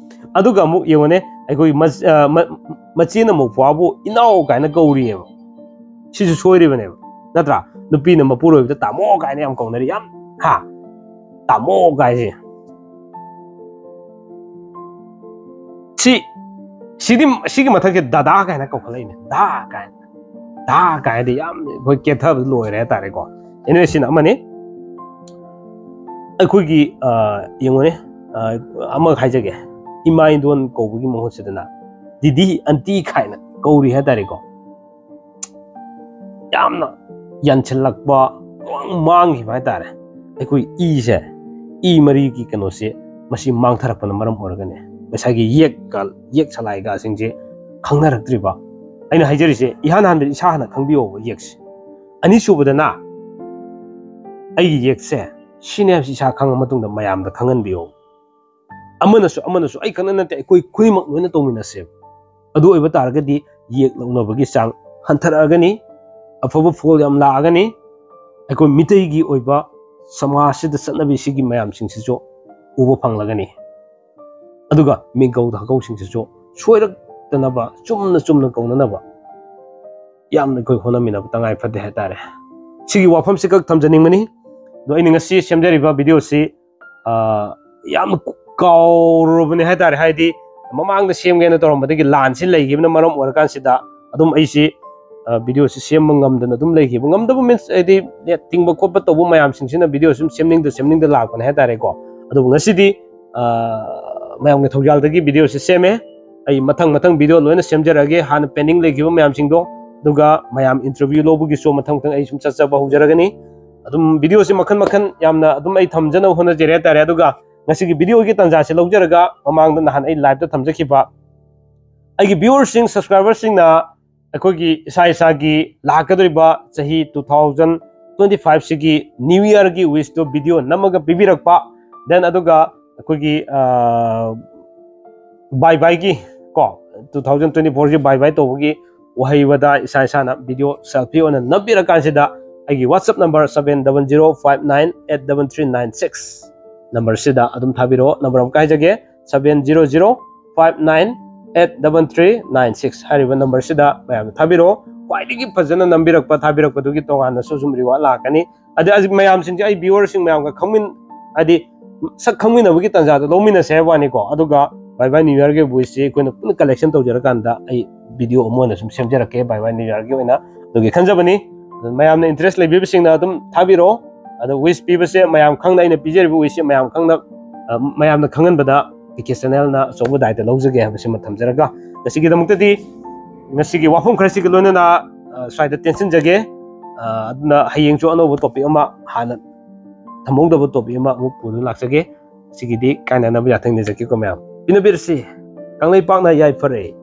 ꯑꯗꯨꯒ ꯑꯃꯨꯛ ꯌꯦꯡꯉꯨꯅꯦ, ꯑꯩꯈꯣꯏ ꯃꯆ-, ꯑ, ꯃ-, ꯃꯆꯦꯅ ꯃꯧꯄ꯭ꯋꯥꯕꯨ "ꯏꯅꯥꯎ" ꯀꯥꯏꯅ ꯀꯧꯔꯤꯑꯕ꯫ ꯁꯤꯁꯨ ꯁꯣꯏꯔꯤꯕꯅꯦꯕ, ꯅꯠꯇ꯭ꯔꯥ? ꯅꯨꯄꯤꯅ ꯃꯄꯨꯔꯣꯏꯕꯗ "ꯇꯥꯃꯣ" ꯀꯥꯏꯅ ꯌꯥꯝ ꯀꯧꯅꯔꯤ, ꯌꯥꯝ, ꯍꯥ? "ꯇꯥꯃꯣ" ꯀꯥꯏꯁꯦ꯫ ꯁꯤ, ꯁꯤꯗꯤ, ꯁꯤꯒꯤ ꯃꯊꯛꯁꯦ "ꯗꯗꯥ" ꯀꯥꯏꯅ ꯀꯧꯈꯠꯂꯛꯏꯅꯦ, "ꯗꯥ" ꯀꯥꯏꯅ꯫ "ꯗꯥ" ꯀꯥꯏꯗꯤ ꯌꯥꯝ ꯑꯩꯈꯣꯏ ꯀꯦꯊꯕ ꯂꯣꯏꯔꯦ ꯍꯥꯏꯇꯥꯔꯦꯀꯣ꯫ Anyway, ꯁꯤꯅ ꯑꯃꯅꯤ꯫ ꯑꯩꯈꯣꯏꯒꯤ, ꯑ, ꯌꯦꯡꯉꯨꯅꯦ, ꯑ, ꯑꯃ ꯍꯥꯏꯖꯒꯦ, ꯏꯃꯥ ꯏꯟꯗꯣꯟ ꯀꯧꯕꯒꯤ ꯃꯍꯨꯠꯁꯤꯗꯅ "ꯗꯤꯗꯤ", "ꯑꯟꯇꯤ" ꯀꯥꯏꯅ ꯀꯧꯔꯤ ꯍꯥꯏꯇꯥꯔꯦꯀꯣ꯫ ꯌꯥꯝꯅ ꯌꯥꯟꯁꯤꯜꯂꯛꯄ, ꯃꯥꯡꯈꯤꯕ ꯍꯥꯏꯇꯥꯔꯦ꯫ ꯑꯩꯈꯣꯏ ꯏꯁꯦ, ꯏ ꯃꯔꯤꯒꯤ ꯀꯩꯅꯣꯁꯦ, ꯃꯁꯤ ꯃꯥꯡꯊꯔꯛꯄꯅ ꯃꯔꯝ ꯑꯣꯏꯔꯒꯅꯦ, ꯉꯁꯥꯏꯒꯤ ꯌꯦꯛꯀ, ꯌꯦꯛ ꯁꯂꯥꯏꯒꯁꯤꯡꯁꯦ ꯈꯪꯅꯔꯛꯇ꯭ꯔꯤꯕ꯫ ꯑꯩꯅ ꯍꯥꯏꯖꯔꯤꯁꯦ, ꯏꯍꯥꯟ ꯍꯥꯟꯕꯗ ꯏꯁꯥ ꯍꯥꯟꯅ ꯈꯪꯕꯤꯌꯣꯕ ꯌꯦꯛꯁꯦ꯫ ꯑꯅꯤꯁꯨꯕꯗꯅ, ꯑꯩꯒꯤ ꯌꯦꯛꯁꯦ ꯁꯤꯅꯦ ꯍꯥꯏꯕꯁꯤ ꯏꯁꯥ ꯈꯪꯉ ꯃꯇꯨꯡꯗ ꯃꯌꯥꯝꯗ ꯈꯪꯍꯟꯕꯤꯌꯣ꯫ ꯑꯃꯅꯁꯨ, ꯑꯃꯅꯁꯨ, ꯑꯩ ꯈꯛꯇ ꯅꯠꯇꯦ, ꯑꯩꯈꯣꯏ ꯈꯨꯗꯤꯡꯃꯛ ꯂꯣꯏꯅ ꯇꯧꯃꯤꯟꯅꯁꯦꯕ꯫ ꯑꯗꯨ ꯑꯣꯏꯕ ꯇꯥꯔꯒꯗꯤ ꯌꯦꯛ ꯂꯧꯅꯕꯒꯤ ꯆꯥꯡ ꯍꯟꯊꯔꯛꯑꯒꯅꯤ, ꯑꯐꯕ ꯐꯣꯜ ꯌꯥꯝ ꯂꯥꯛꯑꯒꯅꯤ, ꯑꯩꯈꯣꯏ ꯃꯤꯇꯩꯒꯤ ꯑꯣꯏꯕ ꯁꯃꯥꯖꯁꯤꯗ ꯆꯠꯅꯕꯤ ꯁꯤꯒꯤ ꯃꯌꯥꯝꯁꯤꯡꯁꯤꯁꯨ ꯎꯕ ꯐꯪꯂꯒꯅꯤ꯫ ꯑꯗꯨꯒ ꯃꯤꯡꯒꯧ ꯊꯥꯒꯧꯁꯤꯡꯁꯤꯁꯨ ꯁꯣꯏꯔꯛꯇꯅꯕ, ꯆꯨꯝꯅ ꯆꯨꯝꯅ ꯀꯧꯅꯅꯕ ꯌꯥꯝꯅ ꯑꯩꯈꯣꯏ ꯍꯣꯠꯅꯃꯤꯟꯅꯕ ꯇꯉꯥꯏ ꯐꯗꯦ ꯍꯥꯏꯇꯥꯔꯦ꯫ ꯁꯤꯒꯤ ꯋꯥꯐꯝꯁꯤ ꯈꯛ ꯊꯝꯖꯅꯤꯡꯕꯅꯤ꯫ ꯑꯗꯣ ꯑꯩꯅ ꯉꯁꯤ ꯁꯦꯝꯖꯔꯤꯕ ꯚꯤꯗꯤꯑꯣꯁꯤ, ꯑ, ꯌꯥꯝꯅ ꯀꯥꯎꯔꯨꯔꯕꯅꯤ ꯍꯥꯏꯇꯥꯔꯦ꯫ ꯍꯥꯏꯗꯤ, ꯃꯃꯥꯡꯗ ꯁꯦꯝꯒꯦꯅ ꯇꯧꯔꯝꯕꯗꯒꯤ ꯂꯥꯟꯁꯤ ꯂꯩꯈꯤꯕꯅ ꯃꯔꯝ ꯑꯣꯏꯔꯀꯥꯟꯁꯤꯗ ꯑꯗꯨꯝ ꯑꯩꯁꯤ, ꯑ, ꯚꯤꯗꯤꯑꯣꯁꯤ ꯁꯦꯝꯕ ꯉꯝꯗꯅ ꯑꯗꯨꯝ ꯂꯩꯈꯤꯕ꯫ ꯉꯝꯗꯕ means, ꯍꯥꯏꯗꯤ, net ꯊꯤꯡꯕ ꯈꯣꯠꯄ ꯇꯧꯕ ꯃꯌꯥꯝꯁꯤꯡꯁꯤꯅ ꯚꯤꯗꯤꯑꯣꯁꯤ ꯑꯗꯨꯝ ꯁꯦꯝꯅꯤꯡꯗ ꯁꯦꯝꯅꯤꯡꯗ ꯂꯥꯛꯄꯅꯦ ꯍꯥꯏꯇꯥꯔꯦꯀꯣ꯫ ꯑꯗꯨꯕꯨ ꯉꯁꯤꯗꯤ, ꯑ, ꯃꯌꯥꯝꯒꯤ ꯊꯧꯖꯥꯜꯗꯒꯤ ꯚꯤꯗꯤꯑꯣꯁꯤ ꯁꯦꯝꯃꯦ꯫ ꯑꯩ ꯃꯊꯪ ꯃꯊꯪ ꯚꯤꯗꯤꯑꯣ ꯂꯣꯏꯅ ꯁꯦꯝꯖꯔꯛꯑꯒꯦ, ꯍꯥꯟꯅ pending ꯂꯩꯈꯤꯕ ꯃꯌꯥꯝꯁꯤꯡꯗꯣ꯫ ꯑꯗꯨꯒ ꯃꯌꯥꯝ interview ꯂꯧꯕꯒꯤꯁꯨ ꯃꯊꯪ ꯃꯊꯪ ꯑꯩ ꯁꯨꯝ ꯆꯠꯆꯕ ꯍꯧꯖꯔꯒꯅꯤ꯫ ꯑꯗꯨꯝ ꯚꯤꯗꯤꯑꯣꯁꯤ ꯃꯈꯟ ꯃꯈꯟ ꯌꯥꯝꯅ ꯑꯗꯨꯝ ꯑꯩ ꯊꯝꯖꯅꯕ ꯍꯣꯠꯅꯖꯔꯦ ꯍꯥꯏꯇꯥꯔꯦ꯫ ꯑꯗꯨꯒ ꯉꯁꯤꯒꯤ ꯚꯤꯗꯤꯑꯣꯒꯤ ꯇꯥꯟꯖꯥꯁꯤ ꯂꯧꯖꯔꯒ, ꯃꯃꯥꯡꯗ ꯅꯍꯥꯟ ꯑꯩ live ꯇ ꯊꯝꯖꯈꯤꯕ ꯑꯩꯒꯤ viewer ꯁꯤꯡ, subscriber ꯁꯤꯡꯅ ꯑꯩꯈꯣꯏꯒꯤ ꯏꯁꯥ ꯏꯁꯥꯒꯤ ꯂꯥꯛꯀꯗꯧꯔꯤꯕ ꯆꯍꯤ two thousand twenty five ꯁꯤꯒꯤ New Year ꯒꯤ wish ꯇꯣ ꯚꯤꯗꯤꯑꯣ ꯅꯝꯃꯒ ꯄꯤꯕꯤꯔꯛꯄ, then ꯑꯗꯨꯒ ꯑꯩꯈꯣꯏꯒꯤ, ꯑ, bye bye ꯒꯤ, ꯀꯣ, two thousand twenty four ꯁꯤ bye bye ꯇꯧꯕꯒꯤ ꯋꯥꯍꯩ ꯋꯥꯇꯥ ꯏꯁꯥ ꯏꯁꯥꯅ ꯚꯤꯗꯤꯑꯣ selfie ꯑꯣꯏꯅ ꯅꯝꯕꯤꯔꯀꯥꯟꯁꯤꯗ ꯑꯩꯒꯤ WhatsApp number seven double zero five nine eight double three nine six number ꯁꯤꯗ ꯑꯗꯨꯝ ꯊꯥꯕꯤꯔꯛꯑꯣ꯫ Number ꯑꯃꯨꯛꯀ ꯍꯥꯏꯖꯒꯦ, seven zero zero five nine eight double three nine six ꯍꯥꯏꯔꯤꯕ ꯅꯝꯕꯔꯁꯤꯗ ꯃꯌꯥꯝꯅ ꯊꯥꯕꯤꯔꯛꯑꯣ꯫ ꯈ꯭ꯋꯥꯏꯗꯒꯤ ꯐꯖꯅ ꯅꯝꯕꯤꯔꯛꯄ, ꯊꯥꯕꯤꯔꯛꯄꯗꯨꯒꯤ ꯇꯣꯉꯥꯟꯅꯁꯨ ꯁꯨꯝ ꯔꯤꯋꯥꯔꯗ ꯂꯥꯛꯀꯅꯤ꯫ ꯑꯗ ꯍꯧꯖꯤꯛ ꯃꯌꯥꯝꯁꯤꯡꯁꯦ ꯑꯩ ꯚ꯭ꯌꯨꯋꯔꯁꯤꯡ ꯃꯌꯥꯝꯒ ꯈꯪꯃꯤꯟ-, ꯍꯥꯏꯗꯤ ꯁꯛ ꯈꯪꯃꯤꯟꯅꯕꯒꯤ ꯇꯥꯟꯖꯥꯗꯣ ꯂꯧꯃꯤꯟꯅꯁꯦ ꯍꯥꯏꯕ ꯋꯥꯅꯤꯀꯣ꯫ ꯑꯗꯨꯒ Bye Bye New Yearꯒꯤ ꯋꯤꯁꯁꯤ ꯑꯩꯈꯣꯏꯅ ꯄꯨꯟꯅ ꯀꯂꯦꯛꯁꯟ ꯇꯧꯖꯔꯀꯥꯟꯗ ꯑꯩ ꯚꯤꯗꯤꯑꯣ ꯑꯃ ꯑꯣꯏꯅ ꯁꯨꯝ ꯁꯦꯝꯖꯔꯛꯀꯦ Bye Bye New Yearꯒꯤ ꯑꯣꯏꯅ꯫ ꯑꯗꯨꯒꯤ ꯈꯟꯖꯕꯅꯤ꯫ ꯑꯗꯨ ꯃꯌꯥꯝꯅ ꯏꯟꯇꯔꯦꯁ ꯂꯩꯕꯤꯕꯁꯤꯡꯅ ꯑꯗꯨꯝ ꯊꯥꯕꯤꯔꯛꯑꯣ꯫ ꯑꯗꯣ ꯋꯤꯁ ꯄꯤꯕꯁꯦ ꯃꯌꯥꯝ ꯈꯪꯅ, ꯑꯩꯅ ꯄꯤꯖꯔꯤꯕ ꯋꯤꯁꯁꯦ ꯃꯌꯥꯝ ꯈꯪꯅ, ꯑ, ꯃꯌꯥꯝꯅ ꯈꯪꯍꯟꯕꯗ ꯀꯦ ꯀꯦ ꯆꯦꯅꯦꯜꯅ ꯑꯆꯧꯕ ꯗꯥꯏꯇ ꯂꯧꯖꯒꯦ ꯍꯥꯏꯕꯁꯤꯃ ꯊꯝꯖꯔꯒ, ꯉꯁꯤꯒꯤꯗꯃꯛꯇꯗꯤ ꯉꯁꯤꯒꯤ ꯋꯥꯐꯝ ꯈꯔꯁꯤꯒ ꯂꯣꯏꯅꯅ, ꯑ, ꯁ꯭ꯋꯥꯏꯗ ꯇꯦꯟꯁꯤꯟꯖꯒꯦ꯫ ꯑ, ꯑꯗꯨꯅ ꯍꯌꯦꯡꯁꯨ ꯑꯅꯧꯕ ꯇꯣꯄꯤꯛ ꯑꯃ, ꯍꯥꯟꯅ ꯊꯝꯍꯧꯗꯕ ꯇꯣꯄꯤꯛ ꯑꯃ ꯑꯃꯨꯛ ꯄꯨꯗꯨꯅ ꯂꯥꯛꯆꯒꯦ꯫ ꯁꯤꯒꯤꯗꯤ ꯀꯥꯏꯅꯅꯕ ꯌꯥꯊꯪ ꯅꯤꯖꯒꯦꯀꯣ ꯃꯌꯥꯝ꯫ ꯄꯤꯅꯕꯤꯔꯁꯤ꯫ ꯀꯪꯂꯩꯄꯥꯛꯅ ꯌꯥꯏꯐꯔꯦ꯫